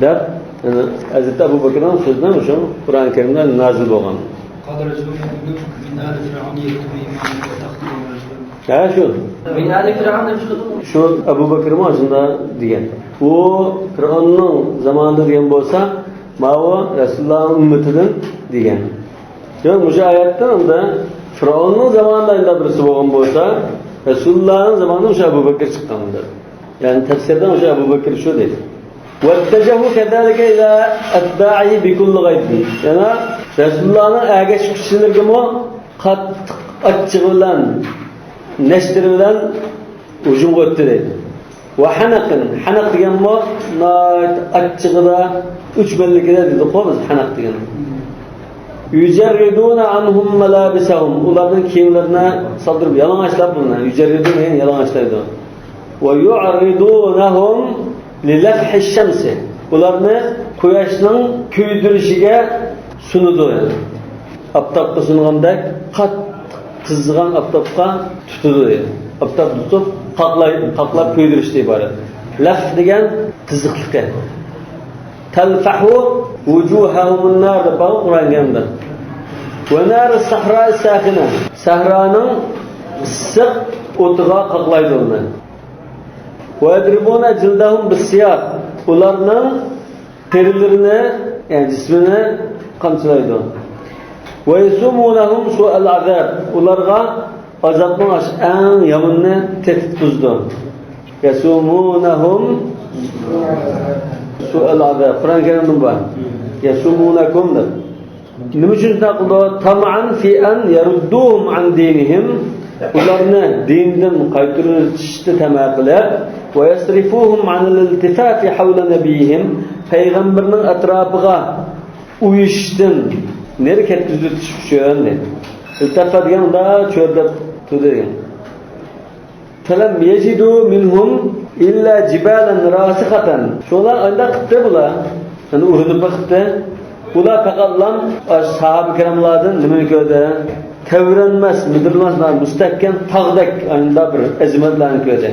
دەپ، يەنى ھەزرىتى ئەبۇ بەكرىنىڭ سۆزىنى شۇ قۇرئان كەرىمدە نازىل بولغان. قال رجل مؤمن من آل فرعون يكتب إيمانه وتقتلون رجلا. ھە، شۇ. من آل فرعون دەپ چىقىدۇ. شۇ ئەبۇ بەكرىمۇ شۇنداق دېگەن. ئۇ پىرئەۋننىڭ زامانىدا دېگەن بولسا، ماۋۇ رەسۇلۇللاھنىڭ ئۈممىتىدىن دېگەن. ياق، مۇشۇ ئايەتتە ئەمدى پىرئەۋننىڭ زامانىدا ئەندى بىرسى بولغان بولسا، رەسۇلۇللاھنىڭ زامانىدا مۇشۇ ئەبۇ بەكىر چىققان دەپ. يەنى تەپسىردە مۇشۇ ئەبۇ بەكىر شۇ دەيدۇ. واتجهوا كذلك إلى أتباعه بكل غيظ. يەنى رەسۇلۇللاھنىڭ ئەگەشكۈچىلىرىگىمۇ قاتتىق ئاچچىقى بىلەن، نەشتىرى بىلەن ھۇجۇمغا ئۆتتى دەيدۇ. ۋە ھەنەقىن، ھەنەق دېگەنمۇ ناھايىتى ئاچچىقىدا ئۆچمەنلىكىدە دېدۇققۇ بىز ھەنەق دېگەن. يجردون عنهم ملابسهم، ئۇلارنىڭ كىيىملىرىنى سالدۇرۇپ يالىڭاچلاپ بۇنى. يجردون دېگەن يالىڭاچلايدۇ. ۋە يۇئەررىدۇنەھۇم لىلەفھىششەمسى، ئۇلارنى قۇياشنىڭ كۆيدۈرۈشىگە سۇنىدۇ. ئاپتاپقا سۇنغاندەك قاتتىق قىزىغان ئاپتاپقا تۇتىدۇ. ئاپتاپ تۇتۇپ قاقلاي-، قاقلاپ كۆيدۈرۈشتىن ئىبارەت. لەفھ دېگەن قىزىقلىقى. تەلفەھۇ ۋۇجۇھەھۇمۇن نار دەپ بار قۇرئان كەرىمدە. ۋە نارى سەھرائى ساخىنە، سەھرانىڭ ئىسسىق ئوتىغا قاقلايدۇ ئۇنى. ۋە يەزرىبۇنە جىلدەھۇم بىسسىياھ، ئۇلارنىڭ تېرىلىرىنى، يەنى جىسمىنى قامچىلايدۇ. ۋە يەسۇمۇنەھۇم سۇئەل ئازاب، ئۇلارغا ئازابنىڭ ئەڭ يامىنىنى تېتىتقۇزىدۇ. يەسۇمۇنەھۇم سۇئەل ئازاب. قۇرئان كەرىمدە بار. يەسۇمۇنەكۇم دەپ. نېمە ئۈچۈن شۇنداق قىلىدۇ؟ تەمئەن فى ئەن يەرۇددۇھۇم ئەن دىنىھىم. ئۇلارنى دىنىدىن قايتۇرۇۋېتىشنى تەمە قىلىپ، ۋە يەسرىفۇھۇم ئەنىل ئىلتىفافى ھەۋلە نەبىيىھىم. پەيغەمبىرنىڭ ئەتراپىغا ئۇيۇشۇشتىن نېرى كەتكۈزۈۋېتىش ئۈچۈن دەيدۇ. ئىلتەفا دېگەن مۇنداق چۆرىدەپ تۇردى دېگەن. فلم يجدوا منهم إلا جبالا راسخة. شۇلار ئانداق قىپتۇ بۇلار. يەنى ئۇرۇنۇپ بېقىپتۇ. ئۇلار پەقەتلا ساھابە كىراملاردىن نېمىنى كۆردى؟ تەۋرەنمەس، مىدىرلىماس، مۇستەھكەم تاغدەك ئانداق بىر ئەزىمەتلەرنى كۆردى.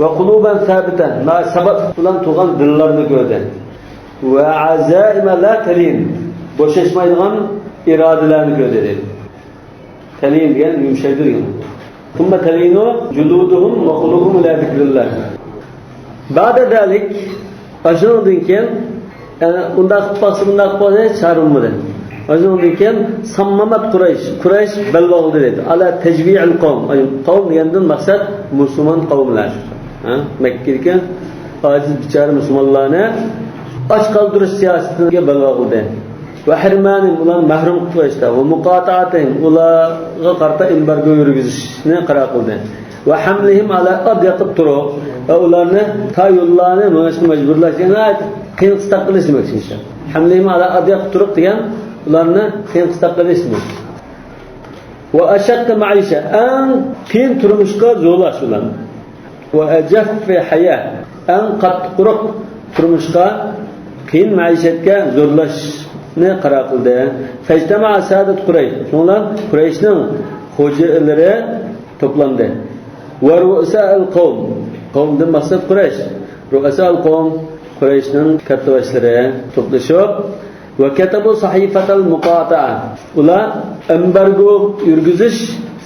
وقلوبا ثابتة، سابات بىلەن تۇرغان دىللارنى كۆردى. وعزائم لا تلين، بوشاشمايدىغان ئىرادىلەرنى كۆردى دەيدۇ. تەلىيىن دېگەن يۇمشايدۇ دېگەن. ثم تلين جلودهم وقلوبهم إلى ذكر الله. بعد ذلك، ئاشۇنىڭدىن كېيىن، يەنى ئۇنداق قىلىپ باقسا، بۇنداق قىلىپ باقسا، ھېچ چارە بولمىدى. ئاشۇنىڭدىن كېيىن، صممت قريش، قۇرەيش بەل باغلىدى دەيدۇ. على تجويع القوم، قوم دېگەندىن مەقسەت مۇسۇلمان قەۋملەر. ھە؟ مەككىدىكى ئاجىز بىچارە مۇسۇلمانلارنى ئاچ قالدۇرۇش سىياسىتىگە بەل باغلىدى. وحرمانهم، ئۇلارنى مەھرۇم قىلىشتا، ومقاطعتهم، ئۇلارغا قارىتا ئېمبارگو يۈرگۈزۈشنى قارار قىلدى. وحملهم على أضيق الطرق، ۋە ئۇلارنى تا يوللارنى مېڭىشقا مەجبۇرلاش، يەنى قىيىن قىستاق قىلىش دېمەكچى ئىنشاللا. حملهم على أضيق الطرق دېگەن ئۇلارنى قىيىن قىستاق قىلىش دېمەك. وأشق معيشة، ئەڭ قىيىن تۇرمۇشقا زورلاش ئۇلارنى. وأجف حياة، ئەڭ قاتتىق قۇرۇق تۇرمۇشقا، قىيىن مەئىشەتكە زورلاشنى قارار قىلدى. فاجتمع سادة قريش، شۇڭلار قۇرەيشنىڭ خوجىلىرى توپلاندى. ورؤساء القوم، قومدىن مەقسەت قۇرەيش. رؤساء القوم، قۇرەيشنىڭ كاتتىباشلىرى توپلىشىپ، وكتبوا صحيفة المقاطعة، ئۇلار ئېمبارگو يۈرگۈزۈش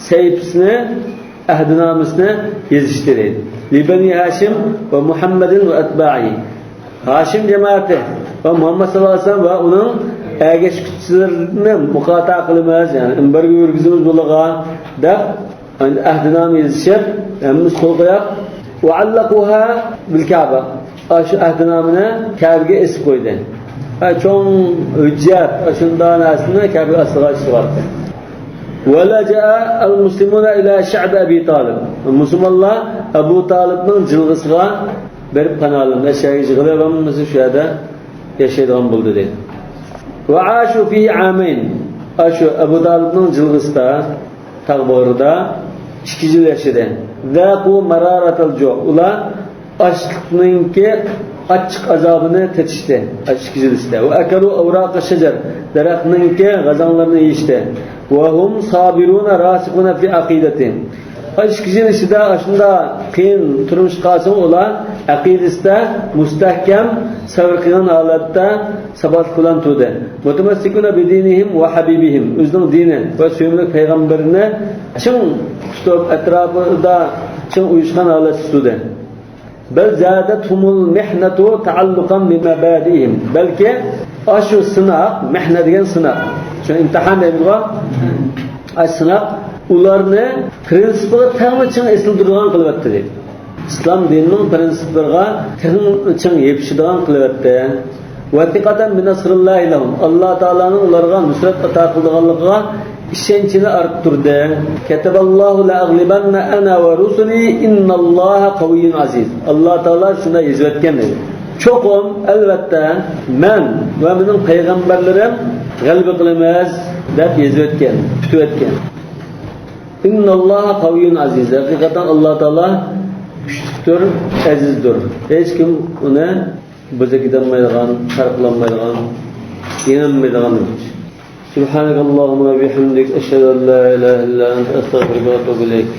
سەھىپىسىنى، ئەھدىنامىسىنى يېزىشتى دەيدۇ. لبني هاشم ومحمد وأتباعه، ھاشىم جامائىتى ۋە مۇھەممەد ساللاللاھۇ ئەلەيھى ۋەسەللەم ۋە ئۇنىڭ ئەگەشكۈچىلىرىنى مۇقاتىئە قىلىمىز، يەنى ئېمبارگو يۈرگۈزىمىز بۇلارغا دەپ، ئەھدىنامە يېزىشىپ، ھەممىسى قول قويۇپ، وعلقوها بالكعبة، ئاشۇ ئەھدىنامىنى كەبىگە ئېسىپ قويدى. ھە، چوڭ ھۆججەت، ئاشۇنداق نەرسىنى كەبە ئاستىغا ئېسىۋەتتى. ولجأ المسلمون إلى شعب أبي طالب، مۇسۇلمانلار ئەبۇ تالىپنىڭ جىلغىسىغا بېرىپ پاناھلاندى. ئەشەگە يىغىلىپ، ھەممىسى شۇ يەردە ياشايدىغان بولدى دەيدۇ. وعاشوا فيه عامين، ئاشۇ ئەبۇ تالىپنىڭ جىلغىسىدا، تاغ باغرىدا ئىككى يىل ياشىدى. ذاقوا مرارة الجوع، ئۇلار ئاچلىقنىڭكى ئاچچىق ئازابىنى تېتىشتى، ئىككى يىل ئىچىدە. وأكلوا أوراق الشجر، دەرەخنىڭكى غازاڭلىرىنى يېيىشتى. وهم صابرون راسخون في عقيدتهم، ئىككى يىل ئىچىدە ئاشۇنداق قىيىن تۇرمۇشقا قالسىمۇ، ئۇلار ئەقىدىسىدە مۇستەھكەم، سەۋر قىلغان ھالەتتە ساباتلىق بىلەن تۇردى. متمسكون بدينهم وحبيبهم، ئۆزىنىڭ دىنى ۋە سۆيۈملۈك پەيغەمبىرىنى چىڭ تۇتۇپ، ئەتراپىدا چىڭ ئۇيۇشقان ھالەتتە تۇردى. بل زادتهم المحنة تعلقا بمبادئهم، بەلكى ئاشۇ سىناق، مەھنە دېگەن سىناق، شۇ ئىمتىھان دەيمىزغۇ، ئاشۇ سىناق ئۇلارنى پرىنسىپىغا تېخىمۇ چىڭ ئېسىلدۈرىدىغان قىلىۋەتتى دەيدۇ. ئىسلام دىنىنىڭ پرىنسىپلىرىغا تېخىمۇ چىڭ يېپىشىدىغان قىلىۋەتتى. وثقة بنصر الله لهم، ئاللا تائالانىڭ ئۇلارغا نۇسرەت ئاتا قىلىدىغانلىقىغا ئىشەنچىنى ئارتتۇردى. كتب الله لأغلبن أنا ورسلي إن الله قوي عزيز. ئاللا تائالا شۇنداق يېزىۋەتكەن دەيدۇ. چوقۇم، ئەلۋەتتە، مەن ۋە مېنىڭ پەيغەمبەرلىرىم غەلىبە قىلىمىز دەپ يېزىۋەتكەن، پۈتۈۋەتكەن. إن الله قوي عزيز. ھەقىقەتەن ئاللا تائالا كۈچلۈكتۇر، ئەزىزدۇر. ھېچكىم ئۇنى بۇزا كېتەلمەيدىغان، تارقىلالمايدىغان، يېڭەلمەيدىغان. سبحانك اللهم وبحمدك، أشهد أن لا إله إلا أنت، أستغفرك وأتوب إليك.